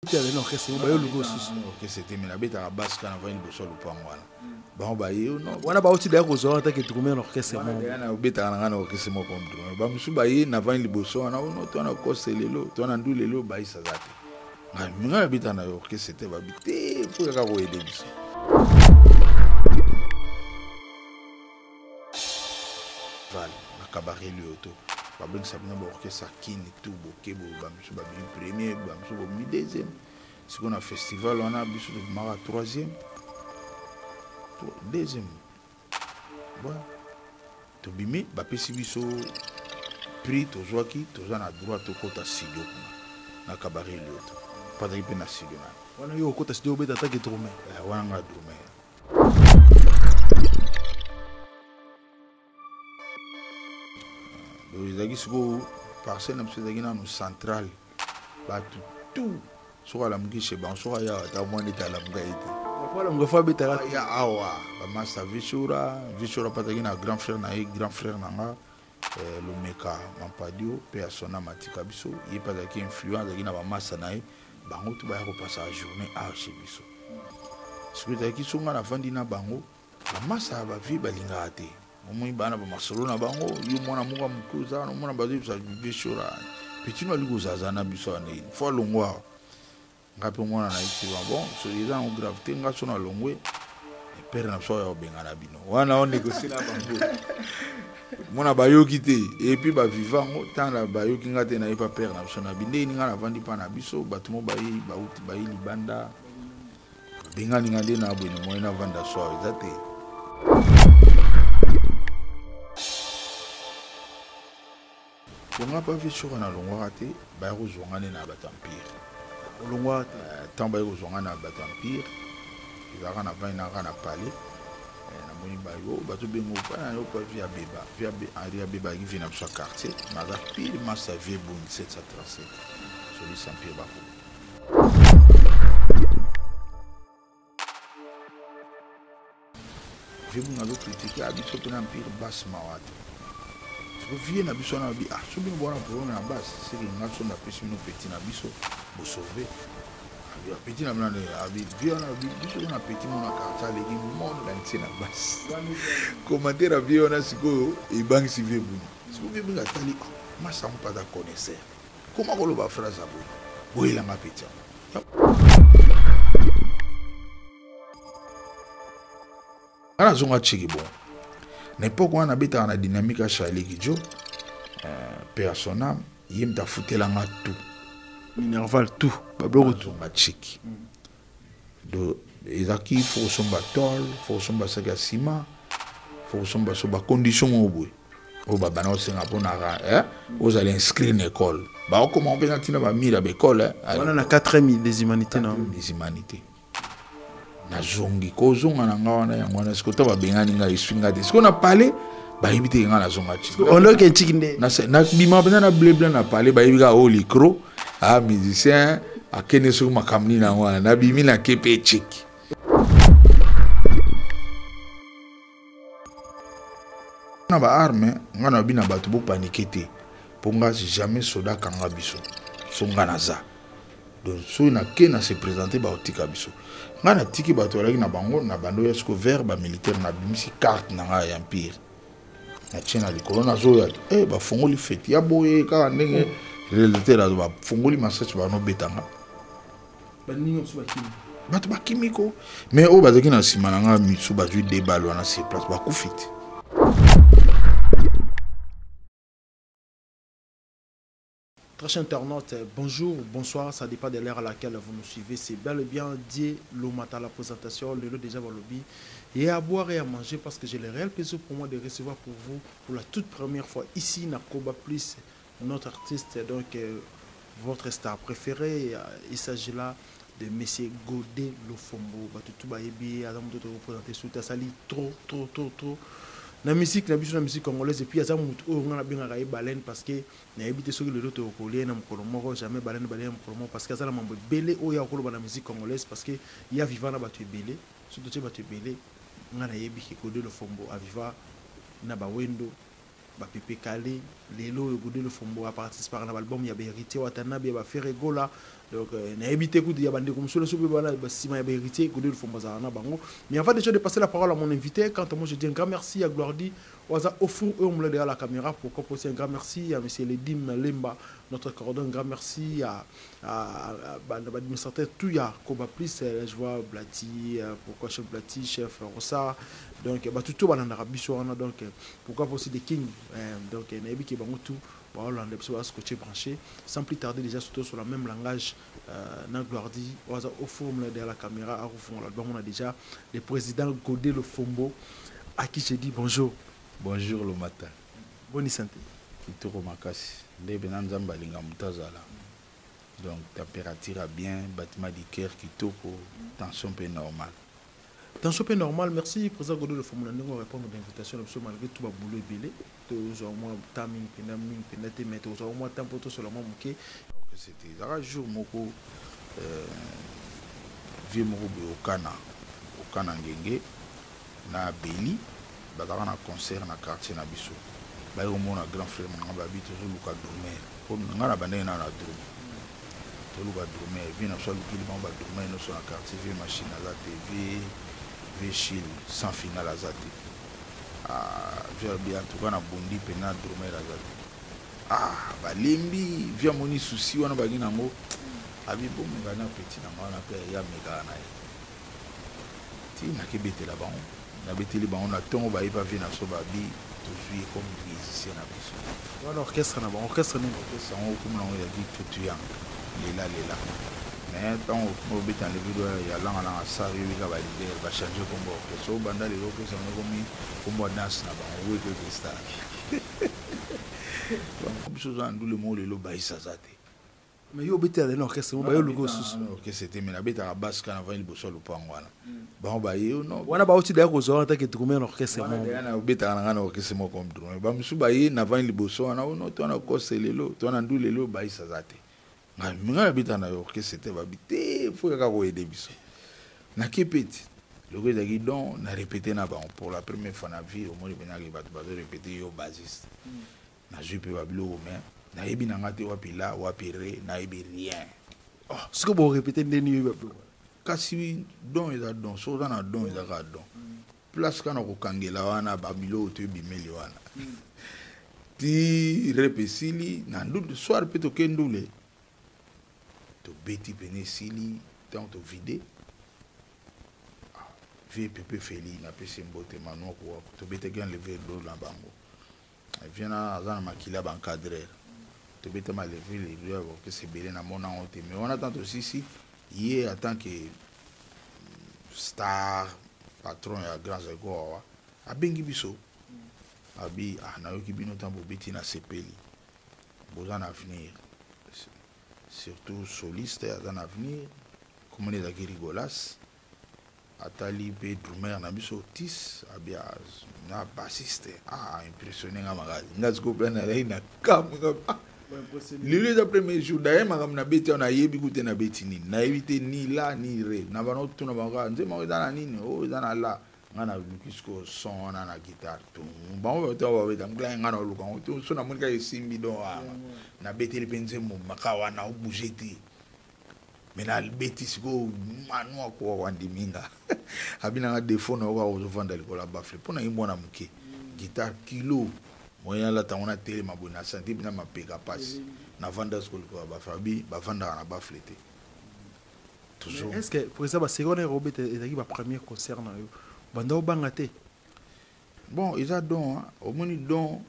Azali na orchestre moko bayo luka osusu orchestre te, mais nabetaka basse kaka, navandi liboso ya lopango wana. Bango baye no wana bauti daya kozwa wana take drummer na orchestre moko. Obetaka na ngai na orchestre moko comme drummer. Bamosusu baye, navandi liboso wana ono to wana kose lelo to wana ndu lelo bayisa aza te. Ngai nabetaka na orchestre te, babi te mpo kaka koyede biso. Val na cabaret Lyoto babengisa bino baorchestre ya kini tout boke boye, bamisu babimi premier, bamisu babimi deuxième. Sikoyo na festival wana biso tobimaka troisième, deuxième. Bon, tobimi, bapesi biso prix, tozwaki, toza na droit tokɔta studio kuna na cabaret Lyoto. Mpo azalaki mpe na studio na wana. Yo okɔta studio obeta atake drummer? Wana nga drummer. Donc ezalaki sikoyo parcelle na biso ezalaki nanu centrale, bato tout soki alamuki chez bango, soki aya ata mwana ete alamuka ye te. Alamuka fo abetaka. Ya awa bamasta Vishura, Vishura mpe azalaki na grand frère na ye, grand frère na nga Lomeka Mampadio mpe asona matika biso. Ye mpe azalaki influent, azalaki na bamasta na ye, bango tu baya kopasa journée awa chez biso. Sikoyo ezalaki so nga navandi na bango, bamasa ya bavie balingaka te. Omoni bana bamasolo na bango, yo mwana moko ya moke oza wana, omona bazoyebisa Beshora petit no ali kozaza na biso wana nini fo alongwa awa. Nga mpe mwana na ye ti bon, so eza yango grave te. Nga so nalongwe, pere na biso oyo akobengana bino wana, o négocie na bango. Mona bayoki te, et puis baviva yango ntango bayoki nga te. Nayepa pere na biso na bindeni, nga navandi mpa na biso, bato mo baye bauti baye libanda, bengani nga nde na boye na moyen navanda soir eza te. Bonga pa vi soka nalongwaka te, baya kozwa nga nde na bato empire. Olongwaka te? Ntango baye kozwa nga na bato empire, ezalaka na vandi naka na palais, namoni bayo bazobenga pa na yo pa vi abeba, vi Henri Abeba ayaki vi na biso ya quartier, mais aza pire masa vie boni 737 soliste empire bako vie bunga azocritiquer a biso mpe na empire basse mawa te. Siko vie na biso wana babi ah, so bino bona problème na basse, seke nga so napesi bino petit na biso bosauve abi petit na bino abi vie wana abi biso na petit mona quartier aleki monde entier na basse. Commentaire ya vie wana sikoyo ebangisi vie buna. Sikoyo vie bunga atali ah, masa yango mpe aza connaisseur, koma koloba phrase ya boye boyelanga petit yango. Nga nazonga chiki. Bon, na époque wana nabetaka na dynamique ya Charlie Kijo, pe ya son âme. Ye moto afutelanga tout. Minerval tout, babiloko tout. Nazonga chiki. Do ezalaki fo kosomba tol, fo kosomba saki ya nsima, fo kosomba so bacondition moko boye oyo babanda kosenga mpona ozala inscrit na école. Baokoma mpenza ntina bamire ya baekole. Wana na 4e des humanités na des humanités. Nazongi kozonga na nga wana, yango wana sikoyo to babengani ngai, eswi nga te. Sikoyo na palais bayebi te ngai nazonga ti. Oloki etiki nde? Nabima mpenza na bleu blanc na palais, bayebi kaka oyo licro a musicien akende soki makambo nini yango wana. Nabimi, nake mpe echeki na baarme. Ngai nayebi na bato bopanike te, mpo nga jamais soda akanga biso. So nga naza donc soki nake na se présente, bakotika biso. Ngai natiki bato balaki na bango na bando ya siko vers bamilitaire. Nabimisi carte na ngai ya empire, natie na likolo, nazoya te. Bafongoli feti ya boye kaka ndenge réalité nazo, bafongoli masasi, banobetanga. Bato bakimi ko, mais oyo bazalaki na nsima na ngai misu bazwi debal wana sur place, bakufi te. Très chers internautes, bonjour, bonsoir, ça dépend de l'heure à laquelle vous nous suivez. C'est bel et bien Dieu Lomata la présentation, le lot déjà lobby. Et à boire et à manger parce que j'ai le réel plaisir pour moi de recevoir pour vous, pour la toute première fois ici, na Koba Plus, notre artiste, donc votre star préférée. Il s'agit là de Monsieur Godé Lofombo. Batutu bayebi, aza moto représenter sous sali trop, trop, trop, trop. Na musique, na biso na musique congolaise, et puis aza moto oyo nga nabengaka ye baleine parce que nayebi te soki lelo tokolia na mokolo moko jamais baleine baleine mokolo moko, parce que aza na mambo ebele oyo akoloba na musique congolaise, parce que ya vivant na bato ebele. Soki totie bato ebele, nga nayebi ke Godé Lofombo aviva na bawendo bapepe kale. Lelo oyo Godé Lofombo aparticipaka na baalbum ya bahéritier Watanabe, ya baferre Gola. Donc nayebi te kutu ya bandeko mosusu nyonso mpe bana basima ya bahéritier Godé Lofombo azala na bango. Mais avant déjà de passer la parole à mon invité, quant à moi, je dis un grand merci à Gloirdi Oaza au four et au moulin derrière la caméra. Pourquoi pas aussi un grand merci à monsieur Ledim Lemba, notre cordon. Un grand merci à l'administrateur Touya Koba Plus, je vois Blati, pourquoi chef Blati, chef Rossa. Donc bah, tout tout banana biso wana. Donc pourquoi pas aussi des King. Donc nayebi ke bango tout baolanda biso, bascotché branché. Sans plus tarder, déjà surtout sur le même langage na Gloirdi Oaza au four derrière la caméra à fond l'album, on a déjà le président Godé Lofombo à qui je dis bonjour. Bonjour le matin. Bonne santé. Kitoko makasi. Nde bena Nzambe alinga moto azala. Donc température a bien, battement du cœur kitoko, tension mpe normale. Tension mpe normal. Merci, président Godé Lofombo, na ndenge répondre d'invitation na biso malgré tout baboulot ebele. Tozwa mwa temps mingi mpenza, mingi mpenza te, mais tozwa mwa temps mpo tosola mwa moke. C'était ezalaka jour moko, vieux moko boye, Okana, Okana Ngenge na Beli, bazalaka na concert na quartier na biso. Baye komona grand frère na nga, babi tozoluka drummer, po nga na bandenge na drum. Toluka drummer, vieux na biso alukili bango badrummer nyonso na quartier. Vieux Machine aza te, vieux Chile sans final aza te. Vieux abi en tout cas na bondi mpena drummer aza te. Ah, balembi. Vieux amoni susi wana bangi nango, abi bomeka na petit na nga wana mpe ya mekaka na ye. Ti nakebetela bango, nabeteli bango na ntongo, bayebi vieux na biso, babi tozwi ye comme musicien na biso. Wana orchestre na bango, orchestre nini? Orchestre yango komona yango ezalaki Tutuyang lela lela, mais ntango obeta levido ya langalanga sar, yoyebika baleader bachange kombo orchestre oyo. Banda lelo orchestre yango ekomi kombo ya danse na bango, Wekeke Star. Biso oza na ndule moko lelo, bayisa aza te. Mais yo obetela lelo orchestre mo bayo luka osusu? Orchestre te, mais nabetaka basse kaka, navandi liboso ya lopango wana, bango baye no. Wana bauti daya kozwa wana take drummer na orchestre moko. Obetaka na ngai na orchestre moko comme drummer. Bamosusu baye, navandi liboso wana ono to wana kose lelo to wana ndu lelo bayisa aza te. Ngai nabetaka na orchestre te. Babi te, faut kaka koyede biso. Nake pe ti loko ezalaki don na répété na bango pour la première fois na vie. Omoni mpenaki bato bazo répété, yo bassiste, nazwi mpe babiloko, mais nayebi na nga te wapi la, wapi ré, nayebi rien. Oh, soki borépété ndeni yoyebi babiloko? Kasi don eza don. Soki oza na don, eza kaka don. Place kaka na kokangela wana babiloko to ebimeli wana ti rep esili na ndule. Soir mpe toke ndule, tobeti pene esili. Ntango tovide, vieux Pepe Feli, napesi mbote, manoko, tobetaki enlever do na bango. Vieux na aza na makili ya baencadreur, tobetama lever le ya orchestre ebele, namona yango te. Mais wana ntango tosisi, ye en tant que star, patron ya Grand Zaiko awa, abengi biso, abi ah, nayoki bino ntango bobeti, na sepeli, boza na avenir, surtout soliste aza na avenir. Komona ezalaki Rigolas, atali mpe drummer na biso Otis, abi na bassiste. Ah, impressionné nga makasi. Nga sikoyo plan nazalaki na kamwe. Ah, lelo eza premier jour daye, makambo nabeti awa nayebi ku te nabeti nini, nayebi te ni la ni ré. Na bana otuna bango kaka nzembo yango eza na nini, oyo eza na la. Nga naluki sikoyo son wana na guitare, bango bato babeta ngla, nga na oluka yango so, namoni kaka esimbi. Don wana nabeteli mpe nzembo maka wana obouge te, mais nabeti sikoyo manu akoka kwandimi nga. Abinanga défaut na yo kaka ozovanda likolo ya baffle mpo na ye mwana moke, guitare kilo moyen alata yango na telema boye, na santi mpena mapeka mpasi. Navanda sikoyo likolo ya baffle, abi bavandaka na baffle te toujours. Est ce que président, baseri wana ekobeta ezalaki bapremier concert na yo, banda obanga te? Bon, eza don. Omoni don,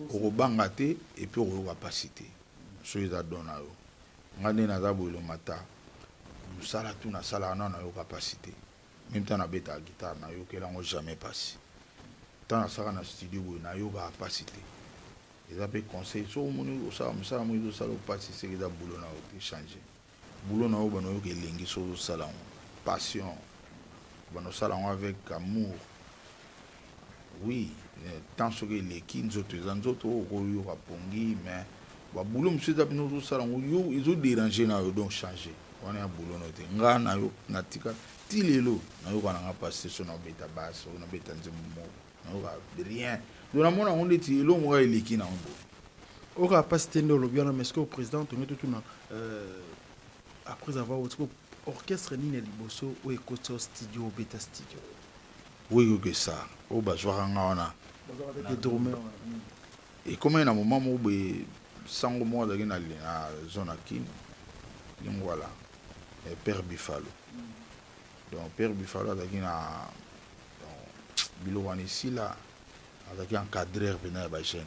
okobanga te et puis okoyoka mpasi te soki eza don na yo. Nga nde naza boye, lomata mosala tu nasalaka nano nayoka mpasi te. Même ntango nabetaka guitare, nayokela yango jamais mpasi. Ntango nasalaka na studio boye, nayokaka mpasi te. Eza mpe conseil: soki omoni osala mosala moko ezosala mpasi, seke eza boulot na yo te, change boulot na yo. Bana oyoka elengi soki ozosala yango passion, bana osala yango avec amour. Oui, tant soki eleki nzoto, eza nzoto okoyoka pongi. Mais baboulot mosusu eza mpena ozosala yango, yo ezodérange na yo, donc change wana ya boulot na yo te. Nga na yo natika ti lelo nayoka nanga mpasi te. So nabeta basse, oyo nabeta nzembo moko, nayoka rien. Donc namona yango ndeti eloko moko eleki nango boye. Oyoka mpasi te nde olobi wana. Mais ce que président, tongi totuna. Après avoir otiko orchestre nini ya liboso oyo ekoti studio, obeta studio? Oyo oyo bazwaka nga wana. Ekomaki na moment moko boye, sango moko azalaki na zone ya Kine, Lingwala, Père Bifalo. Donc Père Bifalo azalaki na biloko wana esila, azalaki encadreur mpena ya bajeune.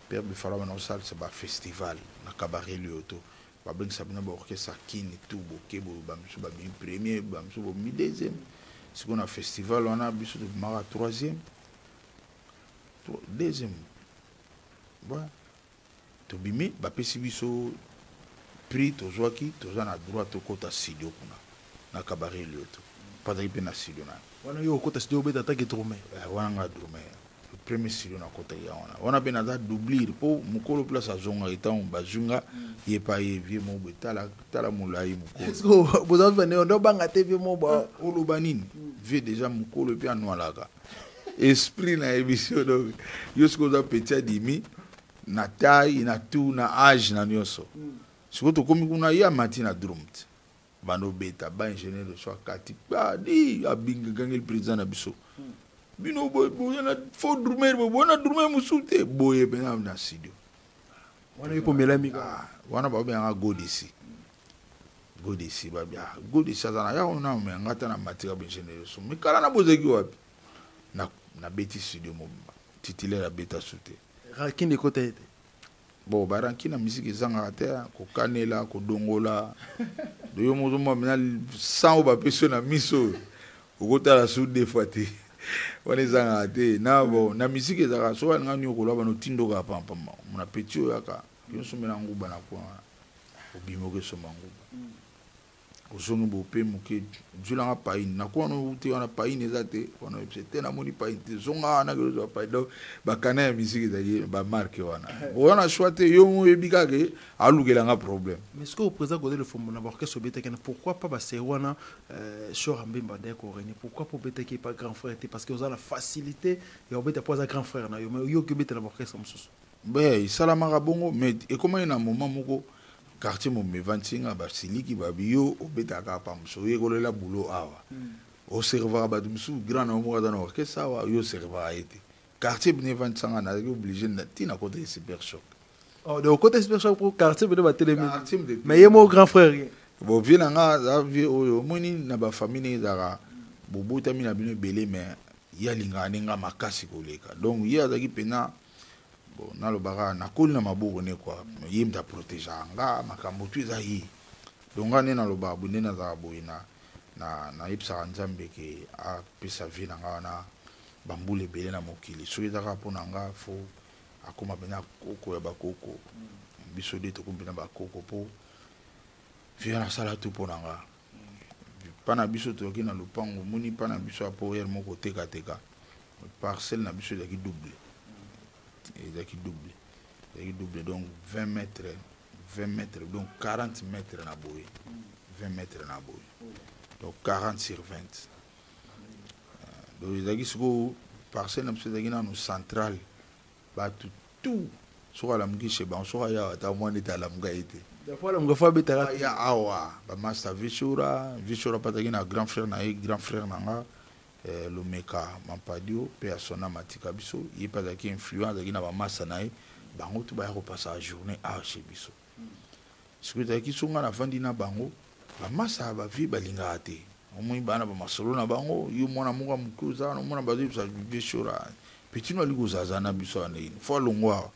Père Bifalo bana kosalisa bafestival na Cabaret Lioto, babengisa bino baorchestre Kini tout, boke boye, bamisu babimi premier, bamisu bomi deuxième. Sikoyo na festival wana, biso tobimaka troisième, deuxième. Bon, tobimi, bapesi biso prix, tozwaki, toza na droit tokɔta studio kuna na Cabaret Lioto, mpo azalaki mpe na studio na Wana yo okɔta studio, obeta atake drummer? Wana nga drummer, premier studio nakɔtaki ya wana. Wana mpe naza doublure, mpo mokolo place azongaki, ntango bazwi nga, ye pa ye vieux moko boye, tala tala molai mokolo. Bozafane obanga te, vieux moko? Oloba nini, vieux déjà mokolo, mpe anwalaka esprit nayebi so. Donc yo soki oza petit, adimi na taille, na tout, na age, na nyonso. Sikoyo tokomi kuna, ye amati na drum te, bando obeta, ba ingénieur de so akati adi abingagangeli président na biso: "Bino boya na faux drummer, boya na drummer mosusu te boye mpena na studio." Wana yo pomelami? Wana babengaka Godesi, Godesi babi Godesi aza na ya wana. Me nga ta na matika ba ingénieur de so, me kala na bozalaki wapi? Nabeti studio mobimba, titulaire abeta su te. Rancune ekota ye te? Bon, barancune na musique ezangaka te, kokanela, kodongola. Do yo mozomona mena san oyo bapesi yo na miso oyo, okotala su deux fois te. Wana ezangaka te na bon, na musique ezalaka. Soki alinga niokola bana, otindoka pampamba mona petit oyo yaka yosomela nguba na kuna wana, obimi, okesomba nguba, ozongi bope moke, zwilanga paine na kuna wana, te wana paine eza te wana, oyebisa te namoni paine te, zonga wana kozwa paine. Donc bakana ya musique ezalaki bamarke wana, wana choix te, yo oyebi kaka alukelanga problème. Mais ce que président Godé Lofombo, na baorchestre obetaki na, pourquoi pas baseri wana Shora Mbemba ndenge koreni? Pourquoi po obetaki pas grand frère te? Parce que oza na facilité ya obeta po aza grand frère na yo, mais yoki obeta na baorchestre mosusu. Be esalamaka bongo, mais ekomaki na moment moko, quartier mobimba evandisi nga, basiliki, babi: "Yo obetaka pa mosusu, oyekolela bulo awa, oservaka bato mosusu, grand na yo moko aza na orchestre awa, yo oservaka ye te." Quartier bino evandisanga, nazalaki obligé ntina kota ye Super Choc. Oh, donc okota Super Choc po quartier bino batelemi, mais ye moko grand frère ye? Bon, vieux na nga aza vieux oyo omoni na bafamille ndenge ezalaka, bobotami na bino ebele, mais ye alingaka nde nga makasi koleka. Donc ye azalaki mpena, bon, nalobaka nakoli na maboko ne kua, ye moto aprotégeaka nga, makambo tu eza ye. Donc nga nde nalobaka boye, nde nazalaka boye, na nayebisaka Nzambe ke apesa vie na nga wana bambula ebele na mokili. Soki eza kaka mpo na nga, fo akóma mpena koko ya bakoko, biso de tokomi mpena bakoko, mpo vie wana asala tu mpo na nga. Mpa na biso toyoki na lopango, omoni, mpa na biso ya poyer moko otekateka, parcelle na biso ezalaki double, ezalaki double, ezalaki double, donc 20 mètres, 20 mètres, donc 40 mètres na boye, 20 mètres na boye, donc 40 sur 20. Donc ezalaki sikoyo parcelle na biso ezalaki nano centrale. Bato tout soki alamuki chez bango, soki aya ata mwana ete alamuka ye te. Alamuka fo abetaka. Ya awa bamaster Vishura, Vishura mpe azalaki na grand frère na ye, grand frère na nga Lomeka Mampadio mpe asona matika biso, ye mpe azalaki influent, azalaki na bamasa na ye, bango to baya kopasa journée awa chez biso. Sikoyo ezalaki so nga navandi na bango, bamasa ya bavieux balingaka te, omoni bana bamasolo na bango, yo mwana moko ya moke oza wana, omona bazoyebisa Vishura: "Petit no ali kozaza na biso wana nini, fo alongwa awa."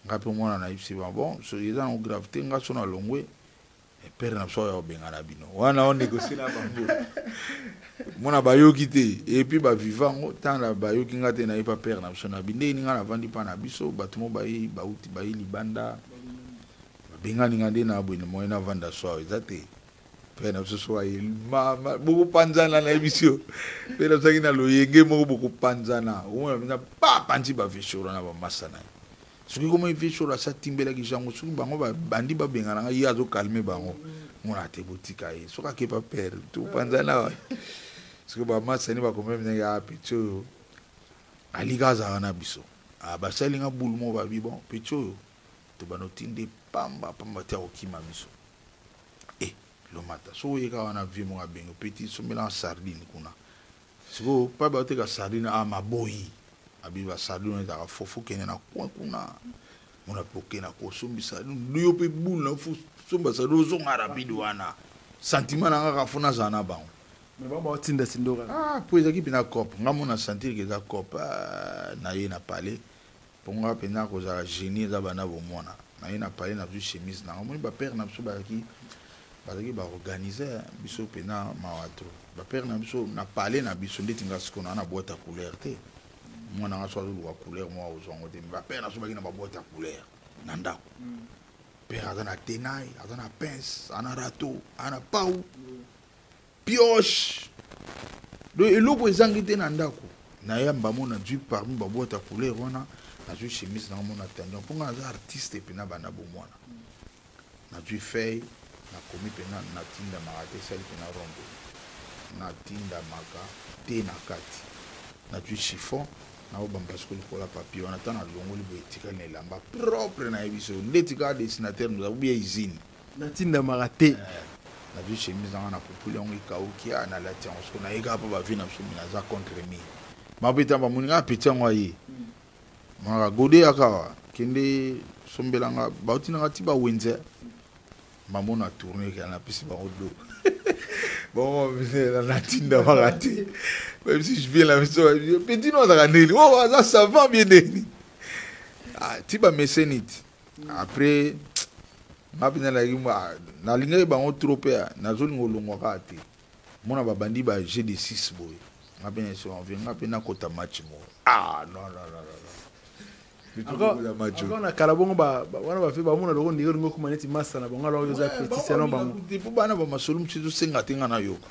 Nga mpe mwana nayebisi ba: "Bon, so eza nango grave te, nga so nalongwe, père na biso oyo kobenga bino wana, onégocie na bango." Mona bayoki te, et puis baviva yango ntango bayoki nga te, nayebi pa père na biso na bi ndenge nga navandi mpa na biso, bato mo bayi bauti, bayi libanda, babengani nga nde na boye, moye navanda so awa eza te. Père na biso so aye, mama, bokopanzana, nayebi so père na biso aki na loyenge moko, bokopanzana. Omona mpenza bapanzi bavesoro na bamasa na ye. Soki komo vesoro asi atimbelaki jango, soki bango bandi babengana nga, ye azokalme bango, mona te, botika ye, soki akepa père, topanzana wa. Soki bamasani bakomemi ndenge ya petit oyo alika azalaka na biso, basali nga bulu moko, babi: "Bon, petit oyo tobanda otinde pamba pamba te, akokima biso." E Lomata soki oyeka wana, vieux moko abengi: "Petit, sombelanga sardine kuna." Sikoyo pa baoteka sardine, a maboyi abi basardine wana ezalaka fo kende na coin kuna. Mona mpe okende kosombisa yo mpe bule na fo somba sardine, ozonga rapide. Wana sentiment na nga kaka fo nazala na bango. Mais bango baotinda sindo kaka. Ah, po ezalaki mpena cope. Nga mona sentir ke eza cope. Ah, na ye na palais, mpo nga mpenza kozala génie eza banda bomwana. Na ye na palais, nazwi chemise na nga. Omoni, bapère na biso bazalaki baorganize biso mpenza, mawa to bapère na biso na palais na biso. Ndeti nga sikoyo naa na boîte ya couleur te. Mwana nga so azoluka couleur moko, akozwa yango te. Mais bapère na biso baki na baboîte ya couleur na ndako. Père aza na tenaille, aza na pince, aza na râteau, aza na pau, pioche, donc eloko ezangi te na ndako. Nayamba mo, nazwi parmi baboîte ya couleur wana, nazwi chemise nanga mo, natandi mpo nga naza artiste mpena banda bomwana. Nazwi feuille, nakomi mpena natindamaka te, esali mpena rondo, natindamaka te na kati. Nazwi chiffon, naobamba siko likolo ya papier wana. Ntango nalongoli boye, etikali na elamba propre. Nayebi so ndeti kaka dessinateur moza ubia usine. Natindamaka te. Nazwi chemise nanga, napupuli yango, ekauki, a nalati yango. Siko nayekaka mpo bavieux na biso, mina aza contre mur, mabeta bamoni nga petit yango aye monaka gode yaka awa, kende sombelanga. Bautinanga ti bawenze, mamona tourne kala, napesi bango do bongo, natindamaka te. Même si je viens la maison, petit no azalaka ndeni, oh, aza savant bien ndeni. Ah, ti bameseni ti après nga mpenza nalaki, nalingaki bango trop mpe nazolinga olongwa kaka te. Mona babandi ba jeu de 6 boye, nga mpe naso nga mpe nakota match moko. Ah non, non, non, non. Encore na kala bongo, wana bafe bamona loko ndenge olingi okoma neti masa na bango, alors oza petit selon bango. Mpo bana bamasolo mosusu ezosenga te nga nayoka.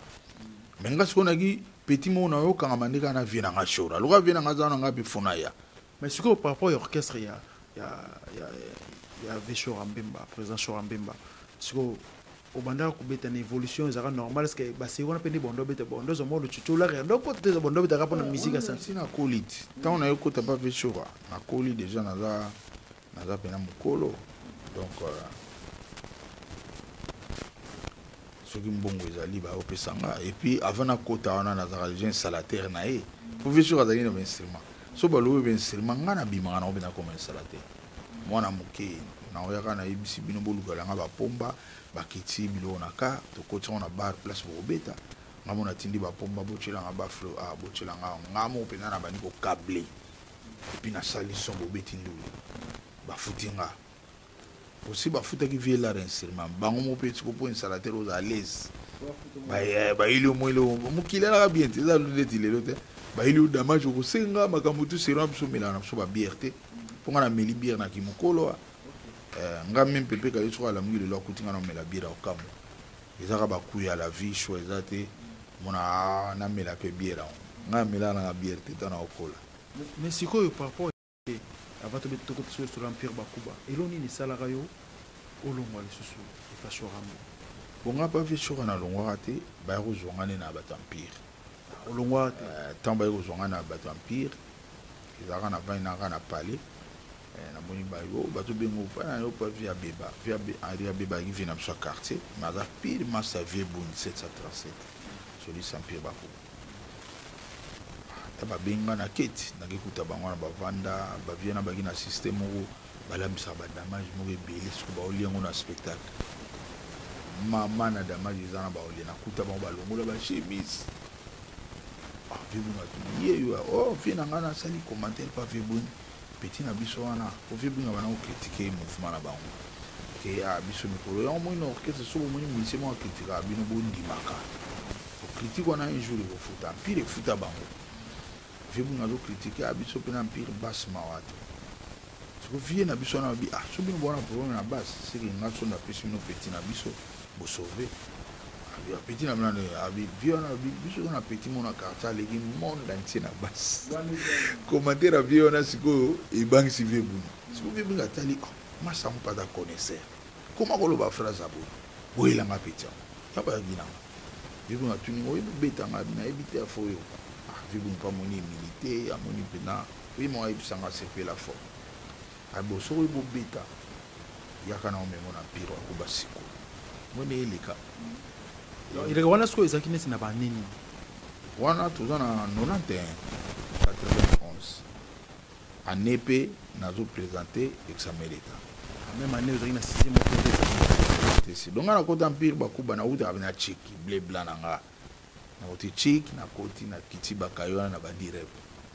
Me nga sikoyo naki petit moko, nayokangama nde kaka na vieux na nga Shora. Loka vieux na nga aza na nga mpe fona ya. Mais sikoyo, par rapport ya orchestre ya vieux Shora Mbemba, président Shora Mbemba, sikoyo obandaka kobeta na évolution ezalaka normal? Est ce que baseri wana mpe nde bondo obeta, bondo ozwa mwa locucu olaka ya ndoko te, bondo obetaka mpona musique ya santi? Nakoli ti ntango nayokota pa vieux Shora, nakoli déjà, naza mpena mokolo. Donc soki mbongo ezali, baopesa nga. Et puis avant nakota wana, nazalaka déjà installateur na ye, po vieux Shora azalaki na bainstrument. So balobi bainstrument, nga nabimaka nango mpe nakoma installateur. Mwana moke naoyaka, nayebisi bino bolukalanga bapomba, bakiti biloko na ka, tokoti yango na bar, place bokobeta. Nga mo natindi bapomba, botyelanga baflo, ah, botyelanga. Nga moko mpenza na bandi kocabler, et puis nasali son, bobeti ndulu, bafuti nga. Osi bafutaki vieux lar instrument bango moko mpe. Siko mpo installateur oza à l'aise, bayeli yo mwele mokili alaka bien te, eza neti lelo te. Bayeli yo damage, okosenga makambo tu sero. Biso omelaka na biso babière te, mpo nga nameli bière naki mokolo. Nga meme pepe kali, soki alamuki lelo akuti nga namela bière, akokamwa. Ezaka bakuya ya la vie, choix eza te. Mona namela mpe bière yango, nga namelaka nanga bière te ntango nakokola. Mais sikoyo, par rapport avant tokota soki sur Empire Bakuba, elo nini esalaka yo olongwa lisusu epa Shorambo? Bon, nga pa vieux Shora nalongwaka te. Baya kozwanga nde na bato Empire. Olongwaka te? Ntango baye kozwanga na bato Empire, ezalaka na vandi naka na palais, namoni bayo bato bengo pa na yo pa vieux Abeba. Vieux Henri Abeba ayaki vieux na biso ya quartier, mais aza pire master vieux Buni 737, soliste Empire Bakuba. Ata babenga na keti, nakekuta bango wana bavanda. Bavieux na baki na système moko, balambisaka badamage moko ebele. Soki baolia yango na spectacle, mama na damage eza na baolia. Nakuta bango balongola bachemise. Ah, vieux Buni atuni ye yo: "Oh, vieux na ngai, nasali commentaire pa vieux Buni, petit na biso wana." Po vieux Buni bana kocritiquer mouvement na bango ke ah, biso mikolo yango moi na orchestre, so bomoni musicien moko akritikaka bino, bondimaka ocritique wana, un jour ekofuta. Empire efuta bango. Vieux Buni azocritiquer ah, biso mpe na Empire basse, mawa te. Siko vieux na biso wana babi: "Ah, so bino bona problème na basse, seke nga so napesi bino petit na biso, bosauve petit na bino." Abi vieux wana abi biso oza na petit mo na quartier, aleki monde entier na basse. Commentaire ya vieux wana sikoyo ebangisi vieux Buni. Sikoyo vieux Buni atali: "Oh, masango mpe aza connaisseur, koma koloba phrase ya boye, boyelanga petit yango." Ya bayaki nanga, vieux Buni atuni: "Oyebi obetanga?" Abi: "Nayebi te." Afo oyo, ah, vieux Buni mpe amoni humilité, amoni mpena oye moko ayebisanga, asepela fort. Abo soki oyebi obeta, yaka na omemo na Empire Bakuba. Sikoyo Moni eleka. Eleka wana sikoyo ezalaki neti na banini? Wana toza na 91, 91 année mpe nazoprésente examen d'état. Même année ozalaki na 6e te. Donc nga nakota Empire Bakuba, nautaka na chiki bleu blanc na nga, nakoti chik, nakoti, nakiti bakayo wana na bandi rep.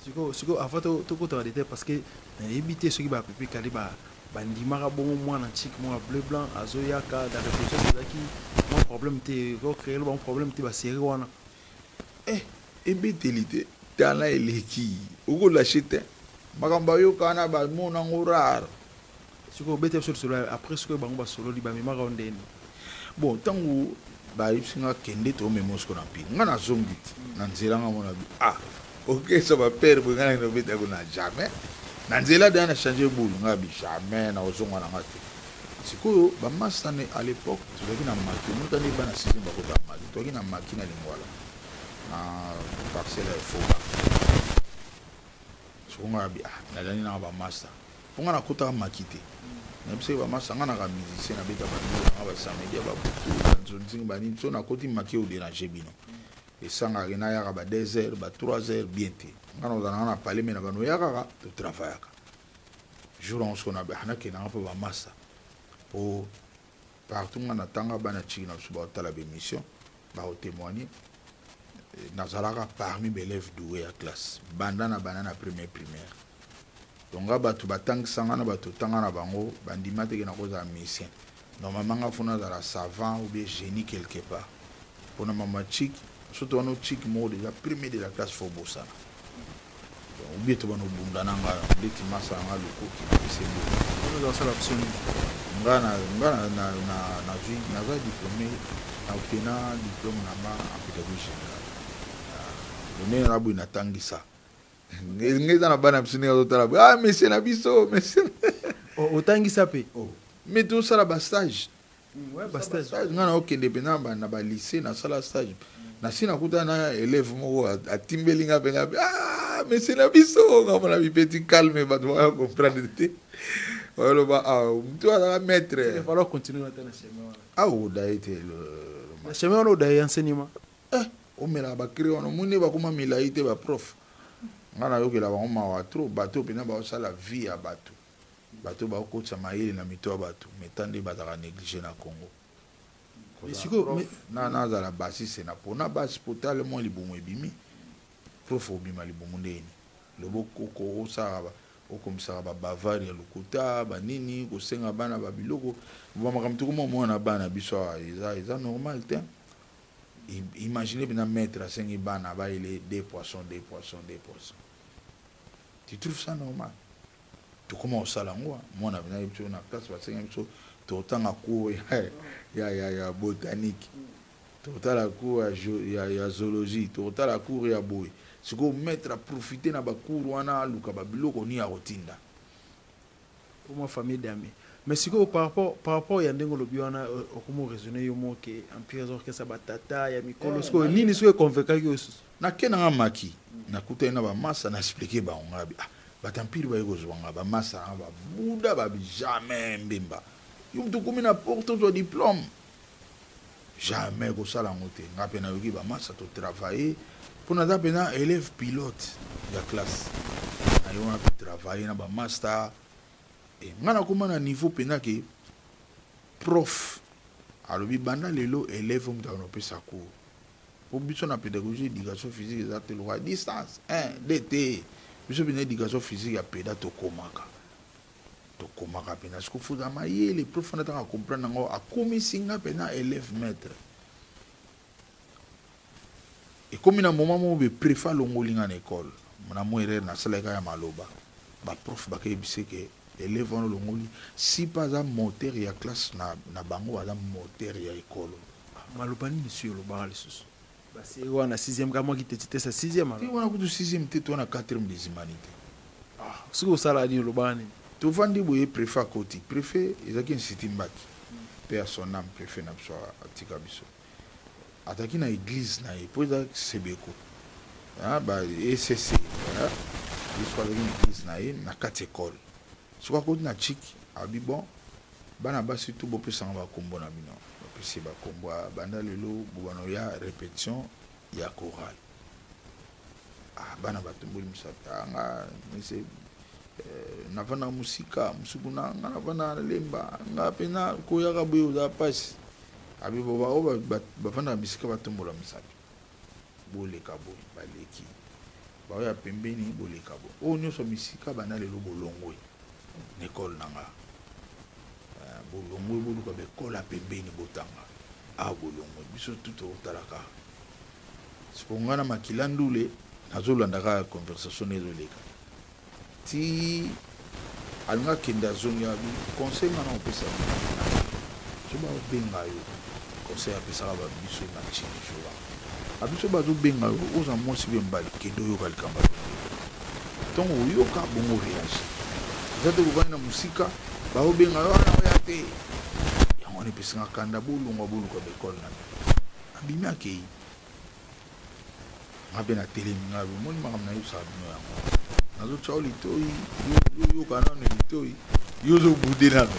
Sikoyo, sikoyo avant tokota ba détail, parce que nayebi te soki bapepe kale bandimaka bongo mwana chik moko bleu blanc azoyaka dans réflexion, ezalaki mwa problème te, kocréer bango problème te, basérie wana? Eh, ebeteli te, tala eleki, okolâcher te, makambo ayoka wana bamona yango rare. Sikoyo obete biso lisolo après, sikoyo bango basololi, bamemaka yo ndeni? Bon, ntango bayebisi nga kende, tomema siko na Mpili, nga nazongi ti na nzela, nga mona bi ah okesa bapere boye, nga nakende obetako na jamais na nzela deya na change bulu, nga bi jamais nakozonga na nga te. Sikoyo bamasane à l'époque tozalaki na maki, omotani bana sixième bakota maki, tozalaki na maki na Lingwala na parcelle ya Efoka. Siko nga bi ah nalani nanga bamasta, mpo nga nakotaka maki te, nayebisaki bamasta nga naka musicien, nabeta bandolo nanga basamedi ya babutu, banzonzingi, banini. So nakoti maki, odéranger bino, esangaka nayaka ba 2 heures, ba 3 heures bien te. Nga nazala nanga na palais, me na bano ya kaka totravaillaka. Jour yango siko nakendanga mpo bamasta, po partout nga natanga, bana tiki na biso baotala bémission, baotémoigne, nazalaka parmi baélève doué ya classe banda na banda na première primaire. Donc nga bato batangisanga na bato tanga na bango bandima teke nakozala musicien. Normalement nga fo nazala savant ou bien génie quelque part mpona mama chik. Soki wana ochik moko déjà premier de la classe, fo bosana ou bien to bana obunda na nga ndeti masa nga lokoki napesi. Osala biso nini? Nga nazwi, naza diplômé, naobtena diplôme na nga en pédagogie générale. Ndenge na boye natangisa nge eza na bana biso ndenge azotala boye, ah monsieur na biso, monsieur. Otangisa mpe? Mais tosala bastage. Bastage. Nga na okende mpenza na balycée, nasala stage, nasi nakuta na élève moko atimbeli nga mpenza, ah monsieur na biso. Nga mona bipeti calme, bato baya comprendre te, oloba ah mutu azaka maître. Falloir continuer ata na chemin wana. Ah, odaye te. Na chemin wana odaye enseignement. Eh, omelaka bacré wana, omoni bakoma milai te. Baprof nga nayokela bango mawa trop, bato mpenza baosala vie ya bato, bato bakotisa mayele na mito ya bato, mais ta nde bazalaka négligé na Congo. Nazala basise na mpona basi po tale mwa libumu ebimi, prof obima libumu ndeni lobo osalaka, okomisaka babavare ya lokuta, banini, kosenga bana babiloko, bamakambo tokoma mwana bana biso awa eza normal te. Imagine mpena maître asengi bana bayele deux poissons, deux poissons, deux poissons, tu trouves ça normal? Tokoma kosala yango, mwana mpena ye biso na classe basengi biso totanga cours ya botanique, totala cours ya zoologie, totala cours ya boye. Sikoyo maître aprofite na bacours wana, aluka babiloko nini ya kotinda. Mwa famille dame. Mais sikoyo par rapport ya ndenge olobi wana, okoma raisonner yo moko ke Empire eza orchestre batata ya mikolo. Sikoyo nini soki econvaincaki yo susu? Nake nanga maki, nakutani na bamasa, na expliquer bango nga bi ah bato Empire baye kozwa nga, bamasa nanga babuda babi jamais mbemba, yo moto okomi na porte ozwa diplôme, jamais kosala yango te. Nga mpe nayoki bamasa, totravaille mpo naza mpena élève pilote ya classe na ye wana, totravaille na bamaster e nga nakóma na niveau mpenza ke prof alobi banda lelo élève moto akona opesa cours, po biso na pédagogie éducation physique eza te lokola distance 1 2 te. Biso mpena éducation physique ya péda, tokomaka, tokomaka mpena. Siko fuza mayele, prof wana ntango acomprendre yango, akomisi nga mpena élève maître. Ekomi na moment moko boye, préfet alongoli nga na école na mo erreur nasalaki ya maloba. Baprof bakeyebisi ke élève wana olongoli si mpe aza moteur ya classe na bango, aza moteur ya école. Maloba nini soki olobaka lisusu basi wana sixième ka mwaki teti te sa sixième? Te, wana kutu sixième te, to wana quatrième des humanités. Soki osala nini, olobaka nini? Tovandi boye, préfet akoti. Préfet ezalaki Institut Mbaki, mpe ya son âme, préfet na biso atika biso, azalaki na église na ye mpo eza Sebeko ba ecc biso, azalaki na église na ye na kati école. Soki akoti na chik, abi bon, bana basi tu bopesanga bakombo na bino. Apesi bakombo, banda lelo bobano ya répétition ya chorale. Ah, bana batomboli misapi. Ah, nga mese navanda mosika mosuku na nga, navanda na Lemba, nga mpena koyaka boye ozala mpasi. Abi oyo bavandaka misika batombola misapi, boleka boye. Baleki. Baoya pembeni, boleka boye. Oyo nyonso misika, banda lelo bolongwe na ekole na nga. Bolongwe, boluka baekole ya pembeni botanga. Awa bolongwe, biso tu tokotalaka. Siko nga na makila ndule, nazolanda kaka conversation nde ezoleka ti alingi akende. Azongi, abi: "Conseil nga na kopesa, so babenga yo, conseil apesaka babiso na chikishola, abiso bazobenga yo, oza mwasi mpe mobali, kende oyoka likambo. Ntongo oyoka bongo, réagir. Eza te kovandi na mosika, baobenga yo wana, oya te." Yango wana epesinga kanda. Bolongwa, boluka baekole na bino. Abimi, akei. Nga mpe natelemi, nga omoni makambo nayebisaka bino yango. Nazotya yo litoi, yoyoka nano litoi, yo ozobude nano.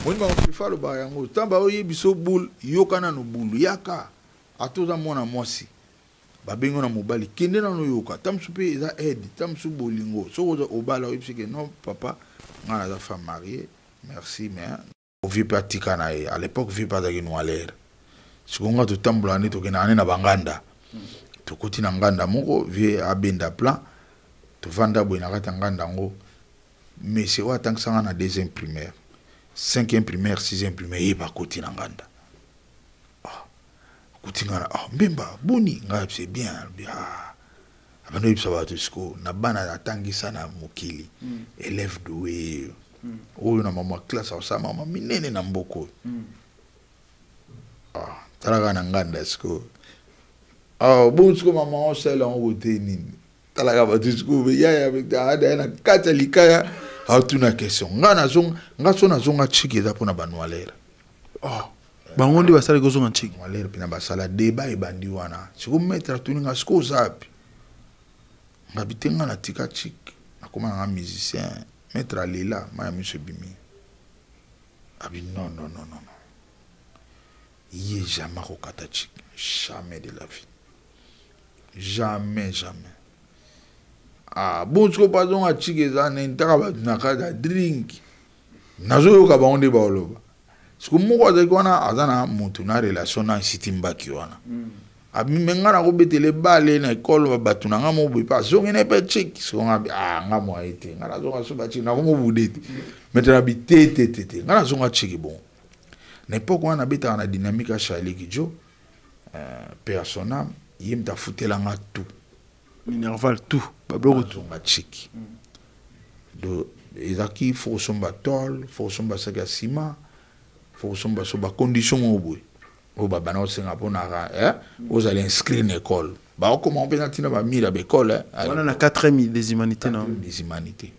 Moni makambo prefa alobaka yango, ntango baoyebi so boule, yoka nano bulu, yaka. Ata oza mwana mwasi, babengi na mobali, kende nano oyoka. Ta mosusu mpe eza aide, ta mosusu bolingo. Soki obala, oyebisi ke non papa, ngai naza femme mariée, merci, mais vieux mpe atika na ye. À l'époque vieux mpe azalaki noilere. Sikoyo nga totambolaka nde, tokendaka nde na banganda. Tokoti na nganda moko, vieux abenda plan, tovanda boye na kati ya nganda yango. Monsieur oyo atangisanga na deuxième primaire, cinquième primaire, sixième primaire, ye bakoti na nganda. Ah, akuti nga na: "Ah, Mbemba, boni?" Ngai: "C'est bien." Ah, abandi oyebisa bato sikoyo na bana atangisa na mokili, élève doué oyo na mama classe, akosala mama minene na mboka oyo. Ah, talaka na nganda sikoyo. Ah, bon, sikoyo mama osala yango kote nini? Talaka bato sikoyo, yaya adaya na kati ya likaya, aotuna question. Nga nazonga, nga so nazonga chiki, eza mpona banwalere. Oh. Bango nde basalaki ozonga ntiki? Nwalere mpena basala débat ebandi wana. Sikoyo maître atuni nga: "Sikoyo oza api?" Ngabi te, nga natika chik, nakóma nanga musicien. Maître alela, maya miso ebimi. Abi: "Non, non, non, non, ye jamais akokata chik, jamais de la vie, jamais, jamais." Ah bon, sikoyo bazonga chik eza nini? Taka bato na kati ya drink, nazoyoka bango nde baoloba. Siko moko azalaki wana, aza na motu na relation na nsiti mbaki wana. Abime nga nakobetela ebale na ekole, bato na nga moko boye mpe azongi na mpe chik. Siko nga: "Ah, nga mwa ye te, nga nazonga so bachik, nakomobude te." Maintenant abi: "Te, te, te, te, nga nazonga chik." Bon, na époque wana nabetaka na Dynamique ya Charlie Kijo, paix à son âme. Ye moto afutelanga tout. Minerval, tout, babiloko tout. Nazonga chik, do ezalaki fo kosomba tôle, fo kosomba saki ya nsima, fo kosomba so bacondition moko boye oyo babanda kosenga mpona ozala inscrit na école. Baokoma mpenza ntina bamire ya baekole. Wana na 4e des humanités na? Des humanités.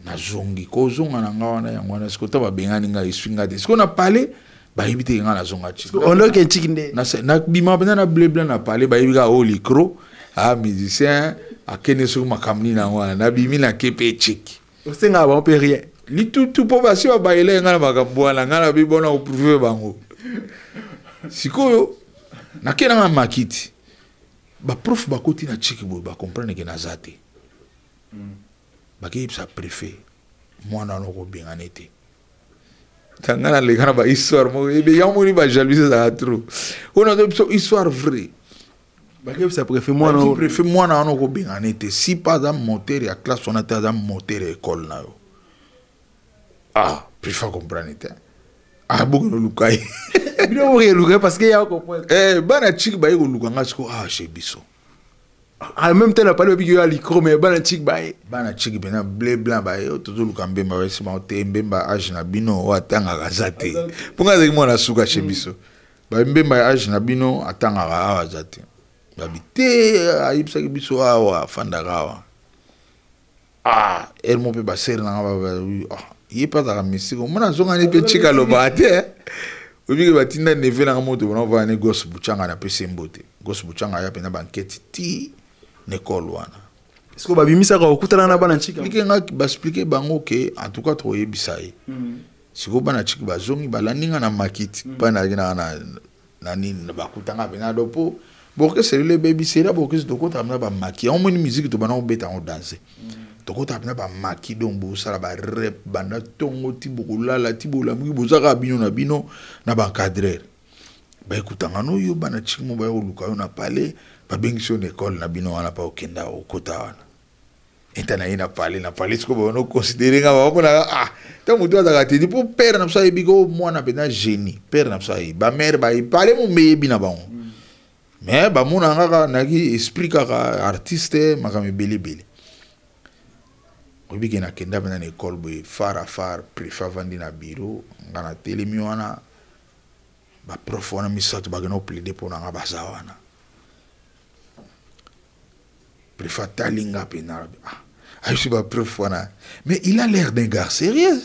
Nazongi, kozonga na nga wana, yango wana sikoyo ta babengani ngai, eswi ngai te. Sikoyo na pale bayebi te ngai nazonga. Ondoke ntiki nde? Nabima mpenza na bleu blanc na pale, bayebi kaka oyo licro, a musicien akende. Soki makambo nini yango wana, nabimi, nake mpe echeki. Osengaka bango mpe rien? Litutu, mpo basi babayele ngai na makambo wana. Ngai nabi bona koprouver bango. Sikoyo nake nanga makiti, baprof bakoti na chiki boye, bacomprendre ke naza te. Bakeyebisa préfet: "Mwana wana okobengana te." Tanga naleka na bahistoire moko ebe yango, moni bajalousie ezalaka trop. Oyo nazo biso histoire vrai. Bakeyebisa préfet mwana? Préfet: "Mwana wana okobengana te, si pa aza moteur ya classe wana te, aza moteur ya école na yo." Ah, préfet comprendre te. Ah, bokende oluka ye. Bino bokeluka parce que ya comprendre. Eh, bana chiki baye koluka nga siko. Ah, chez biso. En même temps na pale babiki yo ya licro, mais bana chiki baye. Bana chiki mpena bleu blanc baye: "Oyo tozoluka Mbemba." Bayesi bango: "Te, Mbemba age na bino oyo atangaka aza te." Mpo nga azalaki mwana suka chez biso. Baye: "Mbemba ya age na bino atangaka awa aza te." Babi: "Te, ayebisaki biso awa afandaka awa." Ah, ere mo mpe basere nanga, ah, ye mpe azalaka mystique. Omona azongani mpe chika, alobaka te. Oyebiki batinda neve nanga moto bona ovaya ne Gos Buchanga, napesi ye mbote. Gos Buchanga aya mpenza bankete ti na ekole wana. Est-ce que babimisaka okutana na bana nchika? Expliquer nga, baexpliquer bango ke en tout cas tokoyebisa ye. Sikoyo bana chiki bazongi, balandi nga na makiti. Mpa nayaki nanga na nini, bakutanga mpenza do mpo borkestre lelo ebebisela borkestre. Tokotaka mpenza bamaki yango, moni musique tobanda kobeta yango danse. Tokotaka mpenza bamaki, donc bosala barep banda ntongo ti bokolala, ti bolamuki, bozaka bino na bino na baencadreur. Baekutanga no yo bana chiki mo baya koluka yo na palais, babengisi yo na ekole na bino wana, mpa okenda okota wana. Eta na ye na palais, na palais sikoyo babanda koconsidérer nga, bamonaka ah, ntango motu azalaka te mpo père na biso ayebi ko mwana mpenza génie. Père na biso ayebi, bamare bayebi, palais mombe yebi na bango, mais bamonaka kaka nayaki esprit kaka artiste, makambo ebele ebele. Oyebi ke nakenda mpenza na ekole boye, phare à phare, préfet avandi na bureau, nga natelemi wana, baprof wana misato bakenda koplaider mpo na nga, baza wana. Préfet atali nga mpenza, ah, ayebisi baprof wana: "Mais il a l'air d'un gars sérieux."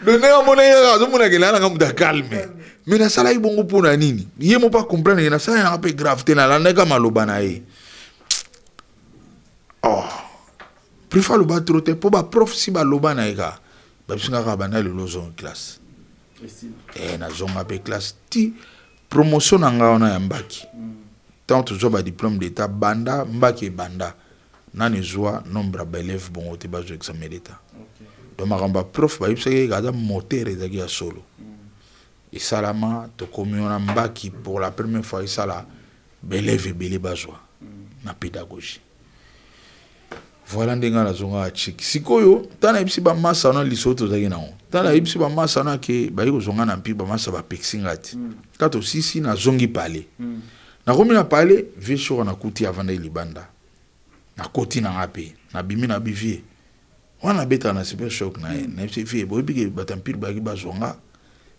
Donc ndenge amonaki kaka, azomonaka elaa nanga moto acalme, mais nasalaki bongo mpo na nini, ye mo mpa comprendre ke nasalaki nanga mpe grave te. Nalandaki maloba na ye. Oh, préfet aloba trop te mpo baprof si baloba na ye kaka, babisi nga kaka: "Banda lelo ozonga classe." Nazonga mpe classe ti promotion na ngai wana ya Mbaki. Ntango tozwa badiplôme d'état, banda Mbaki ebanda nani ezwa nombre ya baélève bongo te bazwa examen d'état. Donc makambo ya prof bayebisaki eka aza moteur ezalaki ya solo. Esalama, tokomi wana Mbaki pour la première fois esala baélève ebele bazwa na pédagogie. Voilà ndenge nazongaka chiki. Sikoyo ntango nayebisi bamasa wana lisolo tozalaki nango, ntango nayebisi bamasa wana ke bayi kozonga na mpi, bamasa bapekisi nga ti ka tosisi. Nazongi palais, nakomi na palais, vieux Shora nakuti avandaki libanda. Nakoti na nga mpe nabimi na bivie wana, nabetaka na Super Choc na ye. Nayebisi vieux: "Boyebi ke bato ya Mpili bayaki bazonga,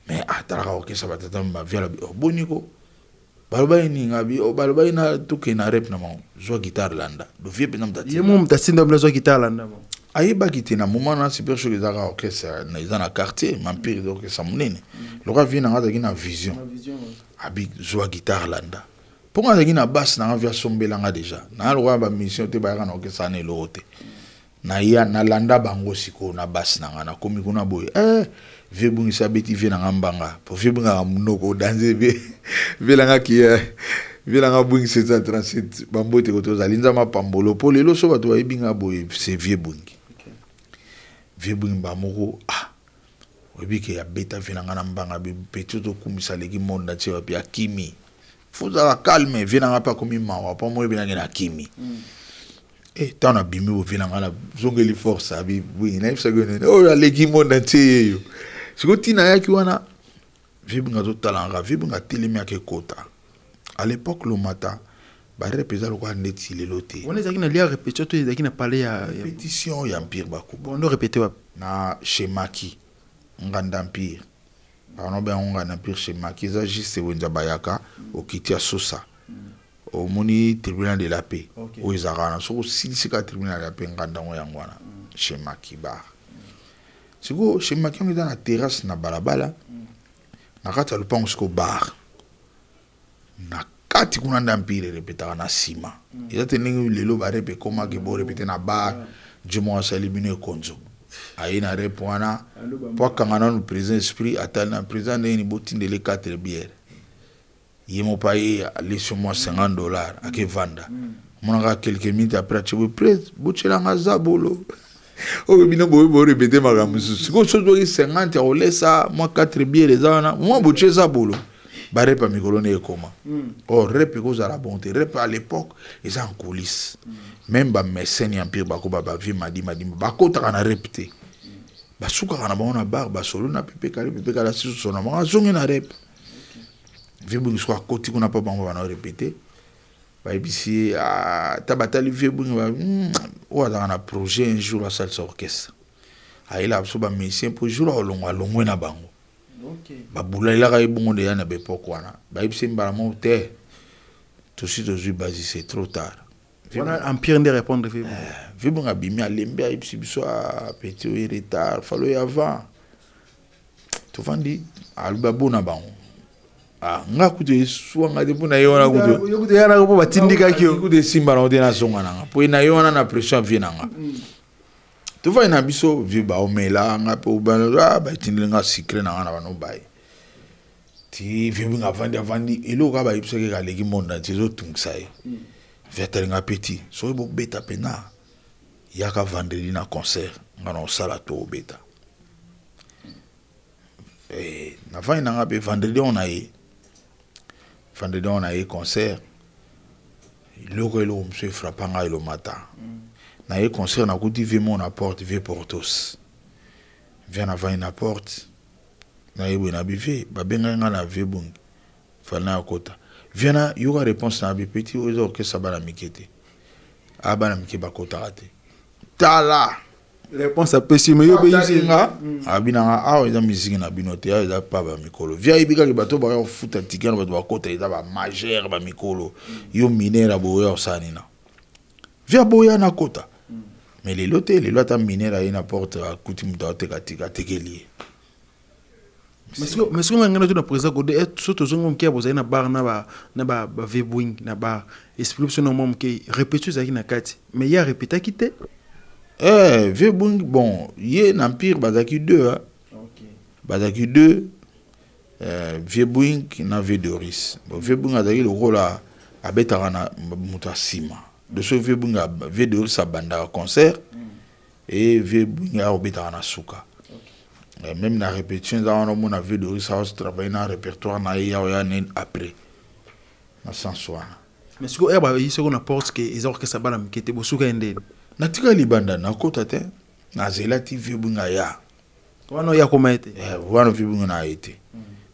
mais atalaka orchestre batata bavie." Alobi: "Oh, boni ko balobaki nini?" Ngabi: "Oh, balobaki na tokende na rep na bango, zwa guitare landa." Do vieux mpenza moto. Ye mo moto atinda bino zwa guitare landa? Ayebaki te. Na moment na Super Choc ezaka orchestre eza na quartier Mampire, eza orchestre monene. Lokola vieux nanga azalaki na vision, abi: "Zwa guitare landa." Mpo nga azalaki na basse nanga, vieux asombelanga déjà. Naa lokola bamission te, bayaka na orchestre wana eloko te. Naya nalanda bango sikoyo na basse nanga. Nakomi kuna boye, vieux bungisi abeti vieux nanga mbanga, po vieux bungaka monoko danse. Vieux nanga ki vieux nanga Bungi 737, bambote koto ozali, Nzambe apambolo, mpo lelo so bato bayebi nga boye, c'est vieux Bungi. Vieux Bungi bamoko, ah, oyebi ke abeta vieux nanga na mbanga, petit tokumisa aleki monde atie wapi, akimi. Fozala calme. Vieux nanga mpe akomi mawa mpo moyebi nange na akimi. Ntango nabimi bo, vieux nanga nazongeli force, abi: "Bungi, nayebisaki yo nini? Oyo aleki monde atie ye yo." Sikoyo ntina ayaki wana, vieux Bungi azotalanga, vieux Bungi atelemi, ake kota. À l'époque lomata barep eza lokola ndeti lelo te. Wana ezalaki na lia répétition to ezalaki na palais ya Répétition ya Empire Bakuba. Bondo répété wapi? Na chez Maki, nganda Empire bano bengo nganda Empire. Chez Maki eza juste wenza bayaka, okiti ya Sosa, omoni tribunal de la paix oyo ezalaka wana. Soki osilisi kaka tribunal de la paix, nganda ngo yango wana, chez Maki bar. Sikoyo chez Maki yango eza na terrasse na balabala, na kati ya lopango. Sikoyo bar na kati kuna nde Empire erepetaka na nsima. Eza te ndenge lelo barep ekomaki borepete na bar. Jo moko asali bino ekonzo, aye na rep wana mpo akanga nanu président esprit, atali na président ndenge ni botindele 4 bière, ye mo pa ye alesi mwa 50 $, akevanda. Omonaka quelques minutes après atie boye: "Prese, botielanga zabolo oyo bino boye borepete makambo mosusu." Sikoyo so ozwaki 50 ya kolesa mwa 4 bière, eza wana mwa botie zabolo. Barep ya mikolo nde ekoma or rep ekozala bon te. Rep à l'époque eza en coulisse. Même bamécène ya Empire bakoba, bavieux Madi Madimba bakotaka na rep te, basukaka na bango na bar, basolo na Pepe Kale. Pepe Kale asisuso na bango, azongi na rep. Vieux Bungi soko akoti kuna mpo bango bana répété, bayebisi ye ata batali vieux Bungi oyo azalaka na projet un jour asalisa orchestre, ayelaka biso bamusicien mpo jour alongwa, alongwe na bango. Babulalelaka ye bongo deya na baépoque wana. Bayebisi mbala moko te: "Tosi tozwi basi, c'est trop tard." Wana Empire nde répondre vieux? Vieux Bungi abimi, alembi, ayebisi biso: "Petit, oye retard, falo ye avant." Tovandi, alobi abona bango. Ah, nga kutu eswanga te mpo na ye wana. Kutu yanaka mpo batindikaki yo. Kutu esimba nango te, nazonga nanga mpo na ye wana na pression ya vieux nanga. Tovandi na biso, vieux baomela nga mpe batindeli nga sucré na nga na bano baye. Ti vieux Binga avandi, avandi, eloko kaka bayebisaki aleki monde entier ezotungisa ye. Vieux atalinga petit, soki bobeta mpena, yaka vendredi na concert, nga na osala to obeta. Navandi na nga mpe vendredi on na ye. Vendredi on na ye concert. Eloko eloko mosusu efrappa ngai elomata. Na ye concert, nakuti vieux mo na porte, vieux Portos. Vieux navandi na porte, naye boye na bi vieux, babengaki ngai na vieux Bungi. Fali na akota. Vieux na yoka réponse na bi petit, oyo eza orchestre bana mike te. A bana mike bakotaka te. Tala. Réponse apesi me yo beyi nga abi nanga awa eza musique na bino te, awa eza pa bamikolo. Vieux ayebi kaka bato baya kofuta ticket na bato bakota eza bamajeur, bamikolo. Yo mineur aboya kosala nini? Vieux aboya nakota. Mais lelo te, lelo ata mineur aye na porte, akuti moto aoteka tika, atekeli ye. Mais soki ngai ngai na président Godé, so tozongi moke ya bozali na bar na ba Bwing na bar, explique biso na mwa moke répétition ezalaki na kati, mais ye arépétaki te. Eh, vieux Bwing, bon, ye na Empire bazalaki deux, hein. Bazalaki deux, vieux Bwing na vieux Doris. Bon, vieux Bwing azalaki lokola abetaka na moto ya nsima. De so vieux Bwing, vieux Doris abandaka concert et vieux Bwing akobetaka na suka. Même na répétition eza wana, omona vieux Doris aotravaille na répertoire na ye, ya oya nini après na sens wana. Mais sikoyo oyo bayi soko na porte ke eza orchestre bana mike te, bosuka ye ndeni? Natika libanda, nakota te, nazela ti vieux Bwing aya. Wana oyo akoma ye te? Wana vieux Bwing na ye te.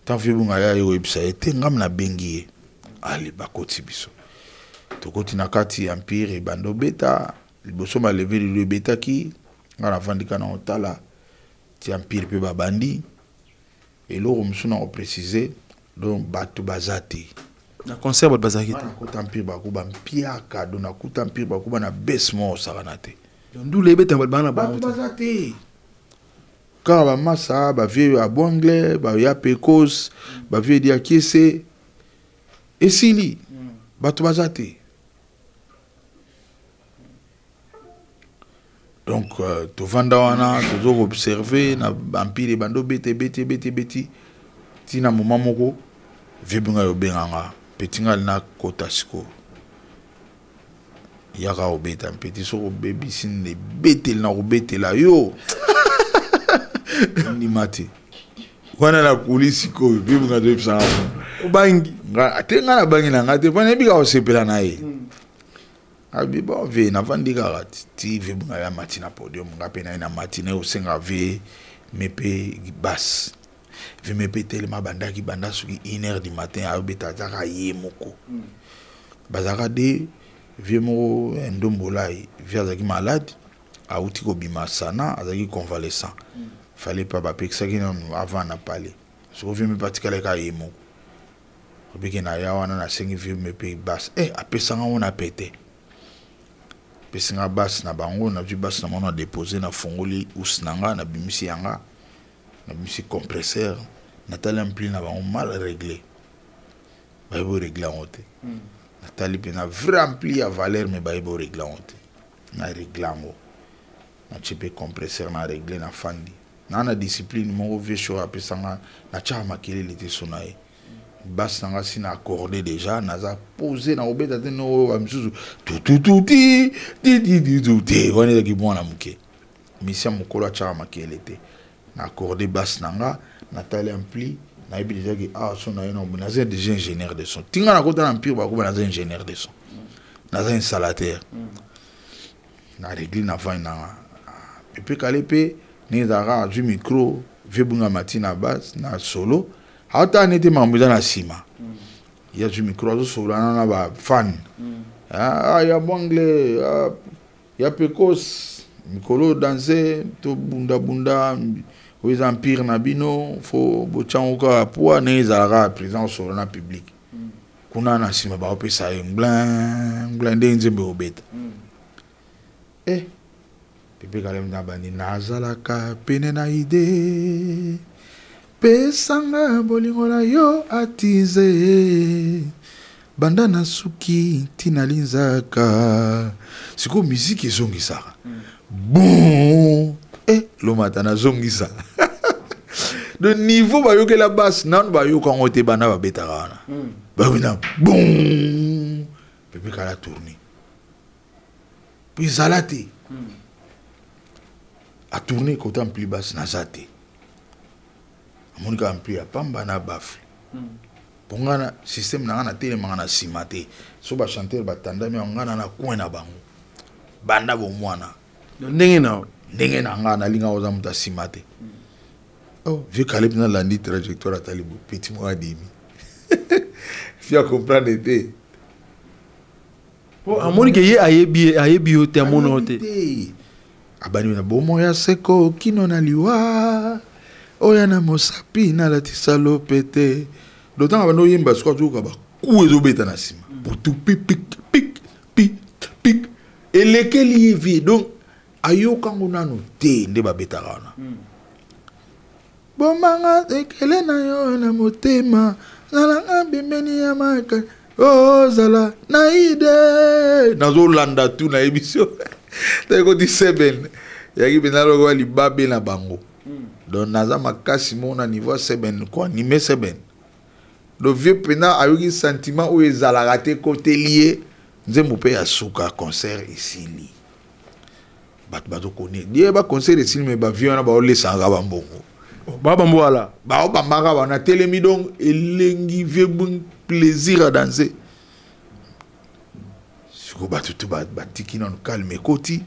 Ntango vieux Bwing aya, ye koyebisa ye te, ngam nabengi ye. Ale, bakoti biso, tokoti na kati ya Empire, ebanda obeta liboso maleve. Lelo ebetaki, nga navandi kaka na kotala ti Empire mpe babandi. Eloko mosusu na koprécise, donc bato baza te. Na concert bato bazalaki te? Nakuta Empire bakuba mpiaka, donc nakuta Empire bakuba na bese moko osakana te. Ndula ebeta, bato baa na bango. Bato baza te, kaka bamasa, bavieux ya Bwangle, baya Pecos, bavieux Diakiese, esili, bato baza te. Donc tovanda wana, tozo koobserve na Empire ebanda obeta, ebeti, ebeti, ebeti, ntina moment moko vieux Binga obenganga: petit, ngai nakota sikoyo, yaka obeta. Petit, soki obebisi na ebeteli na kobetela yo, ndima te. Wana nakuli sikoyo, vieux Binga toyebisanga. Obangi? Te, ngai nabangi na ngai te, mpo nayebi kaka kosepela na ye. Abi bon, vieux, navandi kaka ti vieux Bunga ya mati na podium, nga mpe naye na mati naye osenga vieux me mpe basse. Vieux me mpe telema, bandaki banda soki 1 heure du matin ayobeta, azaka ye moko. Bazalaka de vieux moko ndombolai, vieux azalaki malade, awuti kobima sana, azalaki convalescent, fallait pas bapekisaki nanu avant na palais. Soko vieux me mpe atikalaki kaka ye moko. Obiki na ya wana, nasengi vieux me mpe basse, apesanga ngo na pete, apesinga basse na bango. Nazwi basse na bango, na dépose, nafongoli housse na nga, nabimisi yanga, nabimisi compresseur, natali ampli na bango mal réglé, bayebi orégler yango te. Natali mpe na vrai ampli ya valeur, mais bayebi orégler yango te. Na régler yango, natie mpe compresseur, na régler, nafandi naa na discipline moko. Vieux show apesanga, natiaka makelele te. So na ye basse na nga si na accordé déjà, naza posé na kobeta te. No oyo bamisusu tutututi titititu te, wana ezalaki mwana moke. Misia mokolo atiaka makelele te. Na accordé basse na nga, natali ampli, nayebi déjà ke awa so na ye naza déjà ingénieur de son. Tinga nakota na Empire bakoba, naza ingénieur de son, naza installateur. Na régler, na vandi nanga epe kale mpe ndenge ezalaka, azwi micro, vieux Bunga mati na basse na solo, aotala nete makambo eza na nsima. Ye azwi micro, azosolana na bafan ya Bwangle, ya Pecos, mikolo danse tobundabunda, oyo eza Empire na bino, fo botyango kaka poa ndenge ezalaka. Président osolo na public kuna na nsima, baopesa ye nglin nglin ndenge nzembe obeta. Pepe Kalem na bandi, nazalaka pene na ide, pesanga bolingo na yo atize banda na suki ntina linzaka. Sikoyo miziki ezongisaka. Bon lomata nazongisa. De niveau bayokela basse nanu bayoka yango te, bana babetaka wana babina bon Pepe Kala tourne po ezala te, atourne kota ampli basse naza te, amoni kaka ampli ya pamba na baffle. Mpo nga na système na nga natelemaka na nsima te, so bachanteur batandami yango, nga na na coin na bango banda bomwana. Ndenge na ndenge na nga nalinga oza moto ya nsima te. Oh, vieux Caleb nalandi trajectoire, atali bo petit moko adimi fi acomprendre te. Po amoni ke ye ayebi, ayebi yo te, amoni yo te. Abandi na bomo ya seko kino na liwa oya na mosapi nalatisa lopete. Do ntango abandi oyemba, sikoyo azoyoka baku ezobeta na nsima, butu pik pik pik pik pik, elekeli ye vie. Donc ayokango nanu te nde babetaka wana. Bomanga ekele na yo na motema, zalanga pembeni ya maka, ozala na ide nazolanda tu nayebi so ekoti seben yaki mpenza lokola libabe na bango. Donc naza makasi moko na niveau ya seben, koanime seben. Donc vieux mpenza ayoki sentiment oyo ezalaka te, koteli ye nzembo mpe ya suka. Concert esili, bato bazokone die baconcert esili, me bavieux wana baolesaka bambongo. Babambo wala. Baobambaka wana telemi. Donc elengi, vieux bung plaisir à danser. Sikoyo bato tu batiki nano calme, ekoti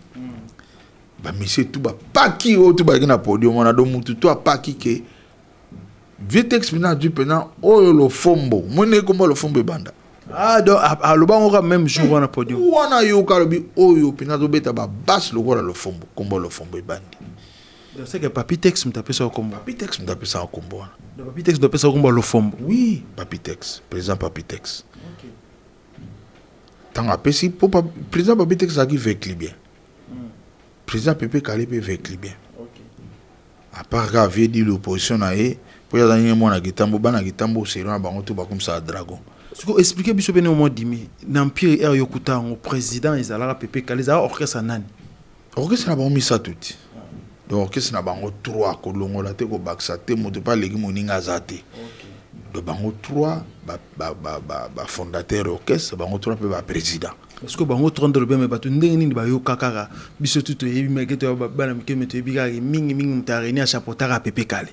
bamisie tu bapaki oyo tu bazalaki na podium wana. Donc mutu tu apaki ke vieux Tex mpena adui mpena oyo Lofombo mwene ekomba Lofombo ebanda. Ah, donc aloba yango kaka même jour wana podium. Wana yoka alobi oyo mpena azobeta babase lokola Lofombo, kombo Lofombo ebandi. Donc c'est que Papi Tex moto apesaka kombo. Papi Tex moto apesaka kombo wana. Donc Papi Tex moto apesaka kombo ya Lofombo. Oui, Papi Tex, président Papi Tex. Ntango apesi mpo président Papi Tex azalaki véclubien, président Pepe Kale mpe véclubien, à part kaka vieux di l'opposition na ye mpo ye azalaki mwana Kitambo, bana Kitambo selo na bango to bakomisaka dragon. Sikoyo explique biso pene mwa dimi na Empire air yokuta yango, président ezalaka Pepe Kale, ezalaka orchestre nani? Orchestre na bango misato ti. Donc orchestre na bango trois, kolongola te, kobakisa te, moto mpe aleki moninga aza te. Donc bango trois bafondateur orchestre, bango trois mpe baprésident. Parce que bango trois nde lobi, me bato ndenge nini bayoka kaka? Biso tu toyebi meke toya bana mike, me toyebi kaka mingimingi moto areni achapotaka Pepe Kale.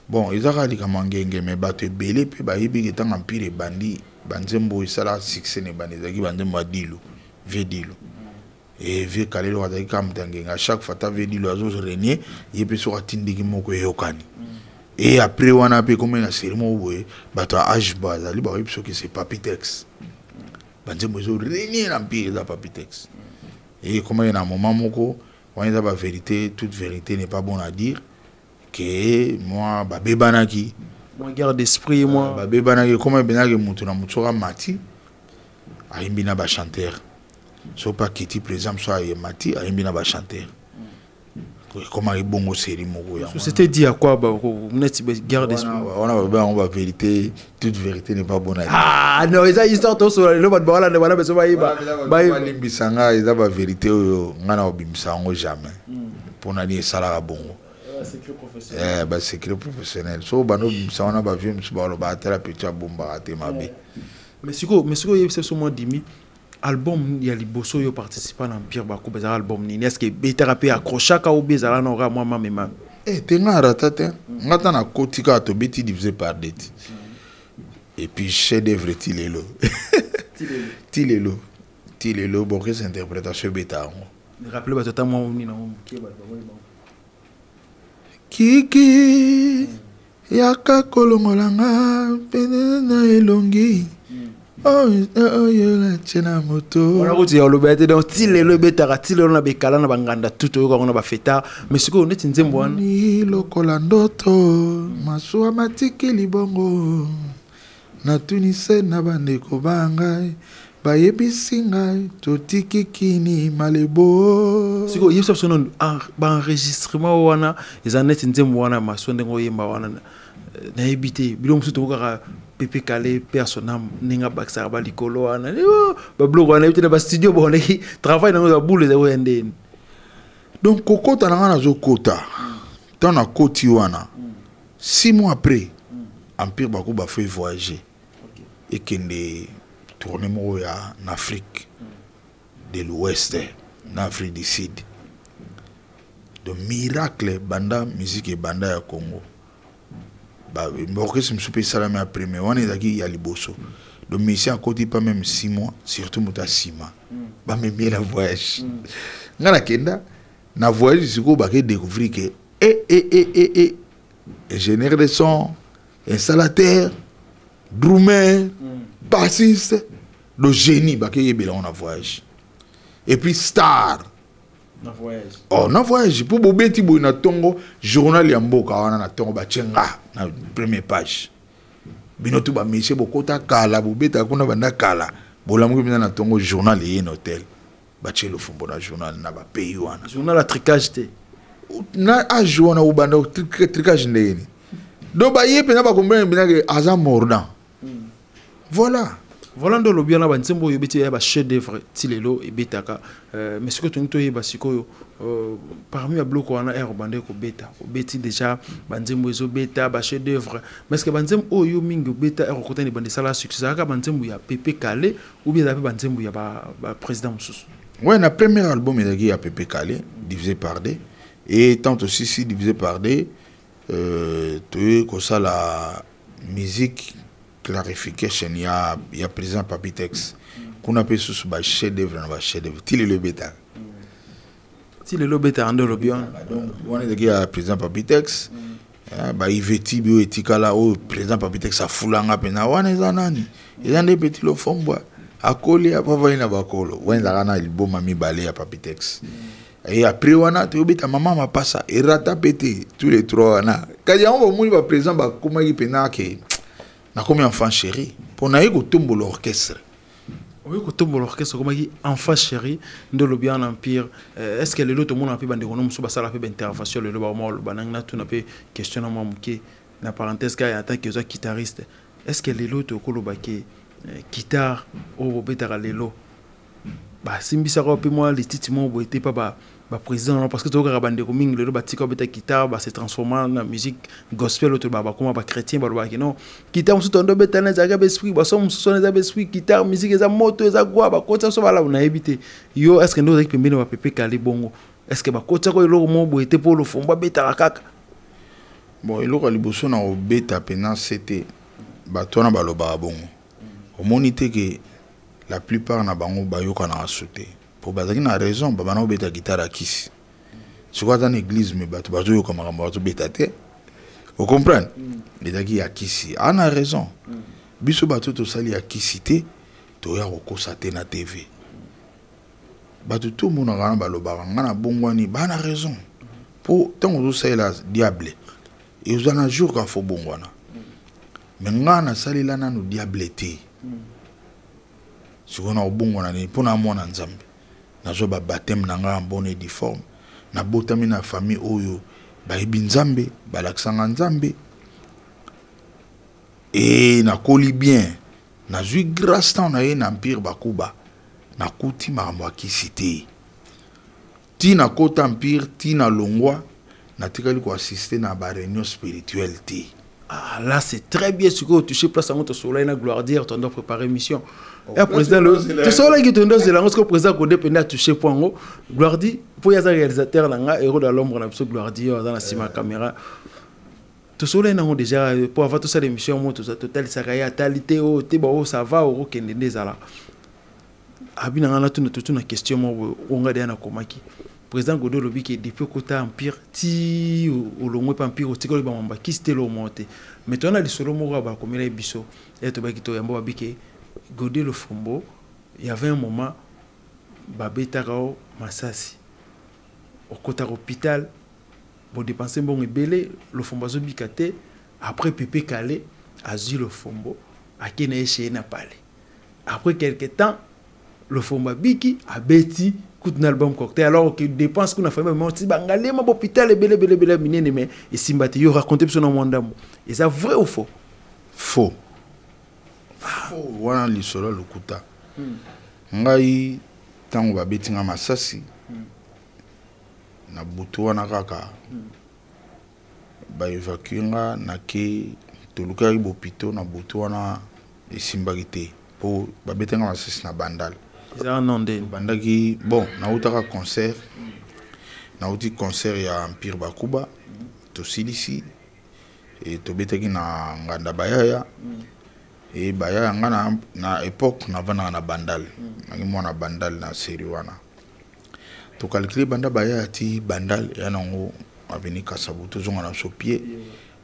Bon, eza kaka likambo ya ngenge, me bato ebele mpe bayebi ke ntango Empire ebandi, banzembo esala succès na ebandi ezalaki banzembo ya Dilu, vieux Dilu e vieux Kalelo azalaki kaka moto ya ngenge. À chaque fois ta vieux Dilu azorenier ye mpe soki atindiki moko eyokani. E après wana mpe ekomi na série moko boye, bato ya age bazali bakoyebi soki c'est Papi Tex, banzembo ezorenier na Empire eza Papi Tex. E ekomaki na moment moko wana, eza bavérité, toute vérité n'est pas bon à dire, ke mwa babebanaki. Mwa guerre d'esprit mwa. Babebanaki, ekoma ebenaki motu na motu soki amati ayembi na bachanteur, soki mpe akiti, par exemple so ayemati ayembi na bachanteur, ekomaki bongo série moko yango. C'était dit à quoi ba neti guerre d'esprit? Wana babe yango bavérité, toute vérité n'est pas bonne à dire. Ah non, eza histoire tosola lelo, bato bawalanda wana beso bayeba. Balimbisa nga, eza bavérité oyo nga na kobimisa yango jamais. Mpona nini esalaka bongo? Basecret professionnel, so bando obimisa wana, bavieux mosusu baloba atala petit abombaka te mabe. Mais sikoyo oyebisa biso mwa dimi, album ya liboso oyo participa na Empire Bakuba ezalaka album nini? Est ce que ebetaka mpe accrochaka ou bien ezalaka na oka mwa mame mame? Te, nga arata te, nga ta nakoti kaka tobeti divisé par deux ti et puis chef d'œuvre ti lelo, ti lelo, ti lelo. Bokesa interprétation ebeta yango. Rappele bato ata mwa nini nango moke, bato bakoyeba. Kiki yaka kolongola nga pene na elongi oyo natie na moto. Wana kuti ya oloba te. Donc ti lelo ebetaka, ti lelo na bekala na banganda tu toyoka yango na bafetard. Mais sikoyo neti nzembo wana. Ni lokola ndoto masuwa matiki libongo, natuni se na bandeko ba ngai, bayebisi ngai totiki kini malebo. Sikoyo yebisa biso nanu baenregistrement wana eza neti nzembo wana maso ndenge oyemba wana, nayebi te biloko mosusu tokokaka Pepe Kale pe asona ndenge abakisaka balikolo wana, babiloko wana, nayebi te na bastudio boneki travail nango eza bule eza koya ndeni. Donc kokota na ngai, nazokota, ntango nakoti wana, 6 mois après, Empire Bakuba faut voyager, ekende tournée moko ya na Afrique de l'Ouest, na Afrique du Sud. Donc miracle, banda musique ebanda ya Congo, baorchestre mosusu mpe esalami après, mais wana ezalaki ya liboso. Donc musicien akoti pas même 6 mois, surtout moto asima, bamemi ye na voyage. Ngai nakenda na voyage, sikoyo bake découvrir ke e e e e e ingénieur de son, installateur, drummer, bassiste, le génie, bakeyebela ngo na voyage, et puis star. Na voyage. Oh, na voyage, mpo bobeti boye na ntongo, journal ya mboka wana na ntongo, batie nga na première page. Bino tu bamesie, bokota kala, bobetaka kuna banda kala, bolamuki mpenza na ntongo, journal eye na hotel, batie Lofombo na journal na bapays wana. Journal ya tricage te. Na age wana, obanda tricage ndenge nini? Donc baye mpenza, bacomprendre mpenza ke aza mordant, voilà. Voilà, nde olobi wana, banzembo oyo ebeti ya bachef d'œuvre ti lelo ebetaka. Mais sikoyo tolingi toyeba sikoyo, parmi ya biloko wana, ere obande kobeta, obeti déjà banzembo ezobeta, bachef d'œuvre, mais est ce que banzembo oyo mingi obeta, ere okotani banda esala succès, ezalaka banzembo ya Pepe Kale ou bien ezala mpe banzembo ya baprésident mosusu? Ouais, na premier album ezalaki ya Pepe Kale, divisé par deux. Et tant aussi divisé par deux, toyei kosala musique clarification ya président Papi Tex. Kuna mpe susu bachef d'œuvre na bachef d'œuvre, ti lelo ebetaka. Ti lelo obetaka, nde olobi wana. Donc wana ezalaki ya président Papi Tex, baiveti bi oyo etikala, oyo président Papi Tex afulanga mpenza wana, eza nani? Eza nde Petit Lofombwa akoli apavali na bakolo. Wana ezalaka na liboma mibale ya Papi Tex. Et après wana, toyobeta Mama Mapasa, erata mpe te. Tous les trois wana, kasi yango bomoni, baprésident bakomaki mpenza ke nakomi enfant chéri mpo naye kotombola orchestre. Oyo kotombola orchestre, okomaki enfant chéri, nde olobi wana. Empire, est ce que lelo tomona mpe bandeko no mosusu basala mpe baintervention lelo, bakoma oloba nangi? Natuna mpe question na mwa moke na parenthèse kaka, en tant que oza guitariste, est ce que lelo tokoloba ke guitare oyo bobetaka lelo, basimbisaka mpe mwa lititi moko boye te mpa baprésident wana? Parce que tokokaka bandeko mingi lelo batika babeta guitare, base transforma na musique gospel, oyo tolobaka bakoma bachrétien, balobaki non, guitare mosusu tondo obeta na ezalaka baesprit, baso mosusu wana eza baesprit, guitare musique eza moto, eza gwa, bakotisa so balamu. Nayebi te, yo, est ce que nde ozalaki pembeni bapepe Kale bongo, est ce que bakotisaka eloko moko boye te mpo Lofombo abetaka kaka? Bon, eloko ya liboso na kobeta mpenza se te, bato wana balobaka bongo, omoni te ke la plupart na bango bayokanaka su te, mpo bazalaki na raison. Babanda kobeta guitare ya kisi, sikoyo aza na église, me bato bazoyoka makambo bazobeta te, ocomprendre? Ezalaki ya kisi, aa na raison. Biso bato tosali ya kisi te, toya kokosa te na TV. Bato to omonaka wana balobaka nga na bongwani, baa na raison, mpo ntango ozosalela diable, eza na jour ka fo bongwana. Me nga nasalela nanu diable te, sikoyo na kobongwana nini? Mpo na mwana Nzambe, nazwa babaptême na ngai en bonne et due forme, nabotami na famille oyo bayebi Nzambe, balakisanga Nzambe, e nakoli bien, nazwi grâce. Ntango na ye na Empire Bakuba, nakuti makambo ya kisi te. Ti nakota Empire, ti nalongwa, natikali koassiste na baréunion spirituelle te. Ah, là c'est très bien. Sikoyo touché place yango, tosolai na Gloire Dire, tondo préparer mission ya président, tosolaki, tondo ozela yango. Sikoyo président Kode pende atouché po yango, Gloire Di, mpo ye aza réalisateur na nga, héros de l'ombre na biso. Gloire Di oyo aza na nsima ya caméra, tosolai nango déjà po avant tosala émission mo, totalisaka ye, atali te oyo te, bao ça va, okokende nde ezala abi na nga. Natuna, totuna question moko boye oyo nga deya nakomaki. Président Godé olobi ke depuis okota Empire ti olongwe mpe Empire, otikali bamamba kisi te, eloko moko te. Mais toza na lisolo moko ya bakomela ye biso ye, tobaki toyambo, babi ke Godé Lofombo, y avait un moment babetaka o masasi, okotaka hôpital, bodépenser mbongo ebele, Lofombo azobika te. Après, Pepe Kale azwi Lofombo, ake na ye chez ye na palais. Après quelque temps, Lofombo abiki, abeti kutu na album Cocktail, alors que dépense kuna famille bamoti bangalema, bahôpital ebele ebele ebele minene, mais esimba te. Yo raconte biso na mwa ndambo, eza vrai ou faux? Faux, faux, wana lisolo ya lokuta. Ngai ntango babeti nga masasi. Na butu wana kaka baévacue nga, nake tolukaki bopito. Na butu wana esimbaki te mpo babetanga masasi na Bandal. Ezalaka non nde? Bandaki, bon, nautaka concert, nauti concert ya Empire Bakuba, tosilisi e tobetaki na nganda Bayaya. E Bayaya, nga na époque navandaka na Bandal, nangi mwana Bandal. Na série wana tocalcule banda Bayaya ti Bandal, eya nango avenue Kasabu. Tozonga na biso pied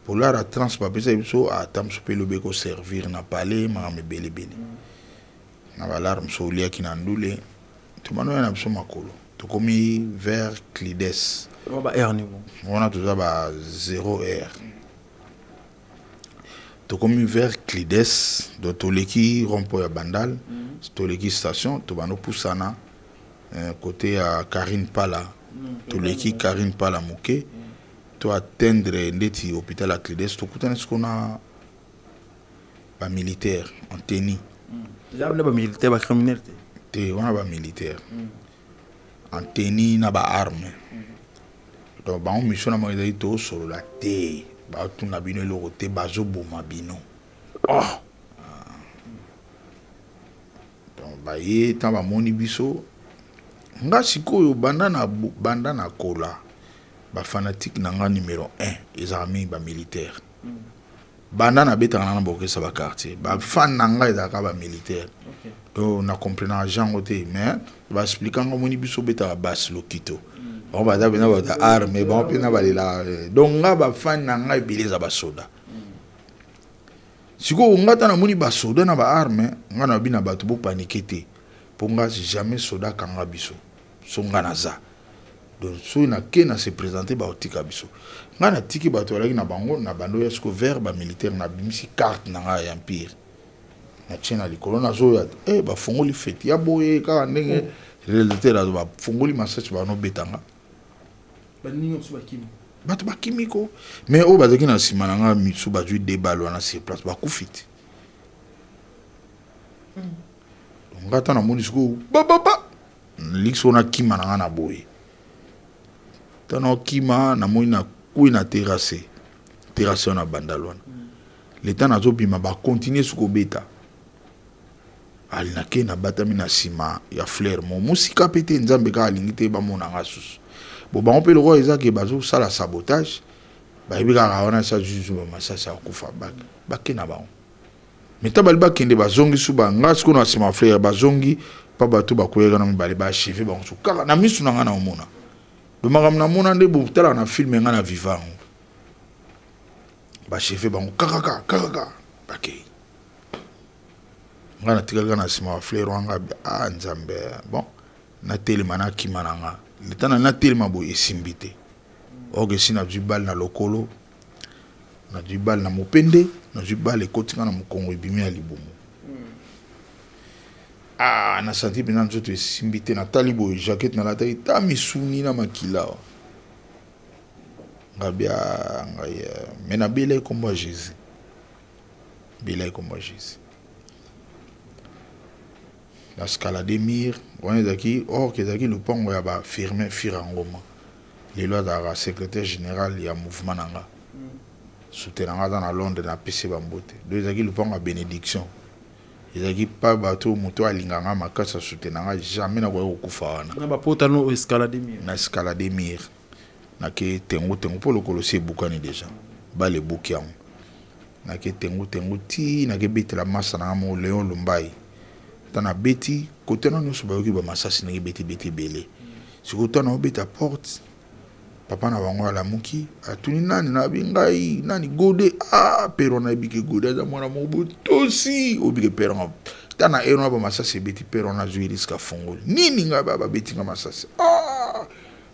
polar a trans, bapesa biso ata mosu mpe elobi ekoservir na palais, makambo ebelebele na balare mosu oliaki na ndule. Tobanda oya na biso makolo, tokomi vers Clides. Ba heure niveau? Wana toza ba 0 heure, tokomi vers Clides, donc toleki rond-point ya Bandal, toleki station, tobanda opusana côté ya Karine Pala. Toleki Karine Pala moke, to atteindre ndeti hôpital ya Clides, tokutani siko na bamilitaire en tenue. Eza na bamilitaire bacriminel te? Te, wana bamilitaire en tenue na baarme. Donc bango mission na bango ezali tosolola te, batuna bino eloko te, bazoboma bino. Oh. Donc baye, ntan bamoni biso, nga sikoyo banda na kola, bafanatike na nga numéro 1 ezalaka mingi bamilitaire. Banda nabetaka na baorchestre baquartier, bafan na ngai ezalaka bamilitaire. Donc na comprenaka jango te, mais baexplika nga, omoni biso obetaka base lokito, bango baza mpena bato ya arme, bango mpena balelaka. Donc nga bafan na ngai ebele eza basoda. Sikoyo nga ta namoni basoda na baarme, nga nayebi na bato bopaniquer te, mpo nga jamais soda akanga biso. So nga naza, donc soki nake na se présente, baotika biso. Ngai natiki bato balaki na bango na bando ya siko vers bamilitaire, nabimisi carte na ngai ya Empire, natie na likolo, nazoya e bafongoli feti ya boye kaka ndenge réalisateur azo, bafongoli masasi, banobetanga. Baninga mosusu bakimi? Bato bakimi ko, mais oyo bazalaki na nsima na nga, misu bazwi deux balles wana sur place, bakufi te. Donc nga ata namoni sikoyo bababa liksi oyo, nakima na nga na boye, ntango naokima, namoni nakui na terrasse wana Bandal wana. Leta nazobima, bakontinue soki kobeta ali, nake nabatami na nsima ya fleur mo mosika mpe te. Nzambe kaka alingi te bamona nga susu bo bango mpe lokola eza ke bazosala sabotage, bayebi kaka wana sa zuzu bamasasi akufa, bake na bango. Me ta bali bakende, bazongi su banga sikoyo na nsima ya fleur, bazongi mpa bato bakweyaka na mibale, baacheve bango su kaka na misu na ngai na omona. Do makambo namona nde botalaka na film, ngai na viva yango. Baacheve bango kakaka kakaka, bakei. Ngai natikali na nsima ya fleur wanga. Ah Nzambe! Bon, natelema, nakima na nga leta na natelema boye, esimbi te. Oke esi nazwi balle na lokolo, nazwi balle na mopende, nazwi balle ekoti nga na mokongo, ebimi ya libumu. Ah, nasanti mpenza nzoto esimbi te. Natali boye jaquette nalataki ta misuni na makila awa. Ngabi ngai me nabelaki nkombo ya Jésus, belaki nkombo ya Jésus na escalade mur wana. Ezalaki or ke ezalaki lopango ya bafirme Fira Ngoma, lelo azalaka secrétaire général ya mouvement na nga, soutien na nga, aza na Londres, napesi bambote. Donc ezalaki lopango ya bénédiction, ezalaki pa bato, moto alingaka makasi, asoutien na nga, jamais nakoki kokufa wana. Na bapota no escalade mur? Na escalade mur, nake tengu tengu mpo lokolo si ebukani déjà, bale ebuki yango. Nake tengu tengu ti nakebetela masa na nga moko Léon Lumbai. Ta nabeti kote na nyonso, bayoki bamasasi ndenge ebetibeti ebele. Sikoyo ta naobeta porte, papa na bango alamuki, atuni nani, nayebi ngai nani, Gode. Ah, père wana ayebi ke Gode aza mwana moko botosi, oyebi ke père wana ta na ere wana bamasasi ebeti, père wana azwi risque, afongoli nini, ngai babeti nga masasi. Ah,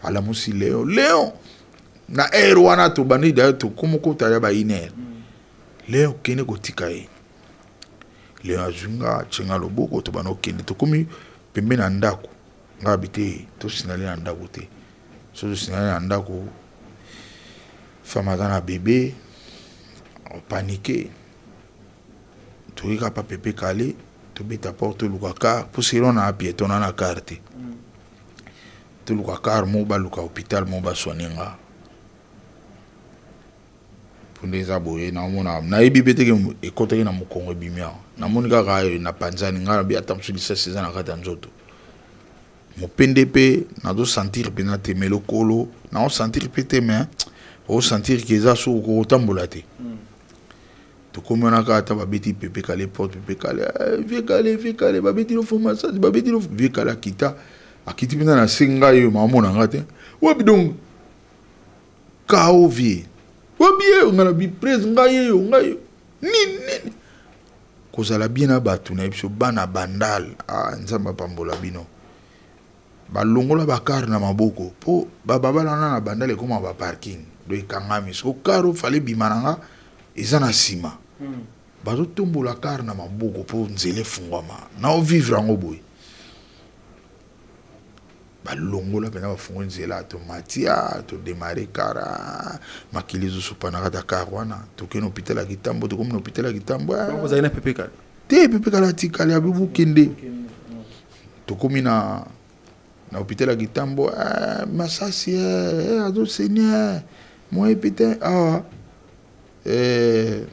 alamusi Léon. Léon na ere wana tobandi dayo, tokómi kota ya ba une heure. Léon, kende kotika ye. Léon azwi nga, atie nga loboko, tobanda okende. Tokómi pembeni na ndako, nga abi te, tosinale na ndako te. So tosinale na ndako, femme aza na bébé, opaniquer. Toyei kaka pa Pepe Kale, tobeta porte, toluka car mpo selo na piéton na na car te. Toluka car moko, baluka hôpital moko, basoigne nga. Mpo nde eza boye, naomona, nayebi mpe teke ekɔtaki na mokongo, ebimi awa. Namoni kaka napanzani. Ngai nabi ata mosu lisasi eza na kati ya nzoto. Mopende mpe nazosentir mpenza te, me lokolo naosentir mpe te, mais osentir ke eza soki okotambola te. Tokomi wana kaka, ata babeti Pepe Kale porte. Pepe Kale, eh, vieux Kale, vieux Kale, babeti lofo masasi, babeti lofo. Vieux Kale akita, akiti mpenza na se. Ngai oyo maamona nga te, wapi donc kao vieux, wapi ye? Nga na biprise, ngai yeyo, ngai nini nini. Kozala bien na bato na biso, bana Bandal, ah, Nzambe apambola bino. Balongola bacar na maboko mpo bababala wana na Bandal ekóma baparking, do ekangami. Siko car ofale bima na nga eza na nsima. Bazotombola car na maboko mpo nzela efungwama. Naovivre yango boye, balongola mpenza, bafungoli nzela, tomatia, todémarrer car, makili ezosopa na kati ya car wana. Tokende hôpital ya Kitambo. Tokomi na hôpital ya Kitambo. Ozali na Pepe Kale? Te, Pepe Kale atikali, abi bokende. Tokomi na hôpital ya Kitambo, eh, masasi eh, azosaigner moye pete awa, eh,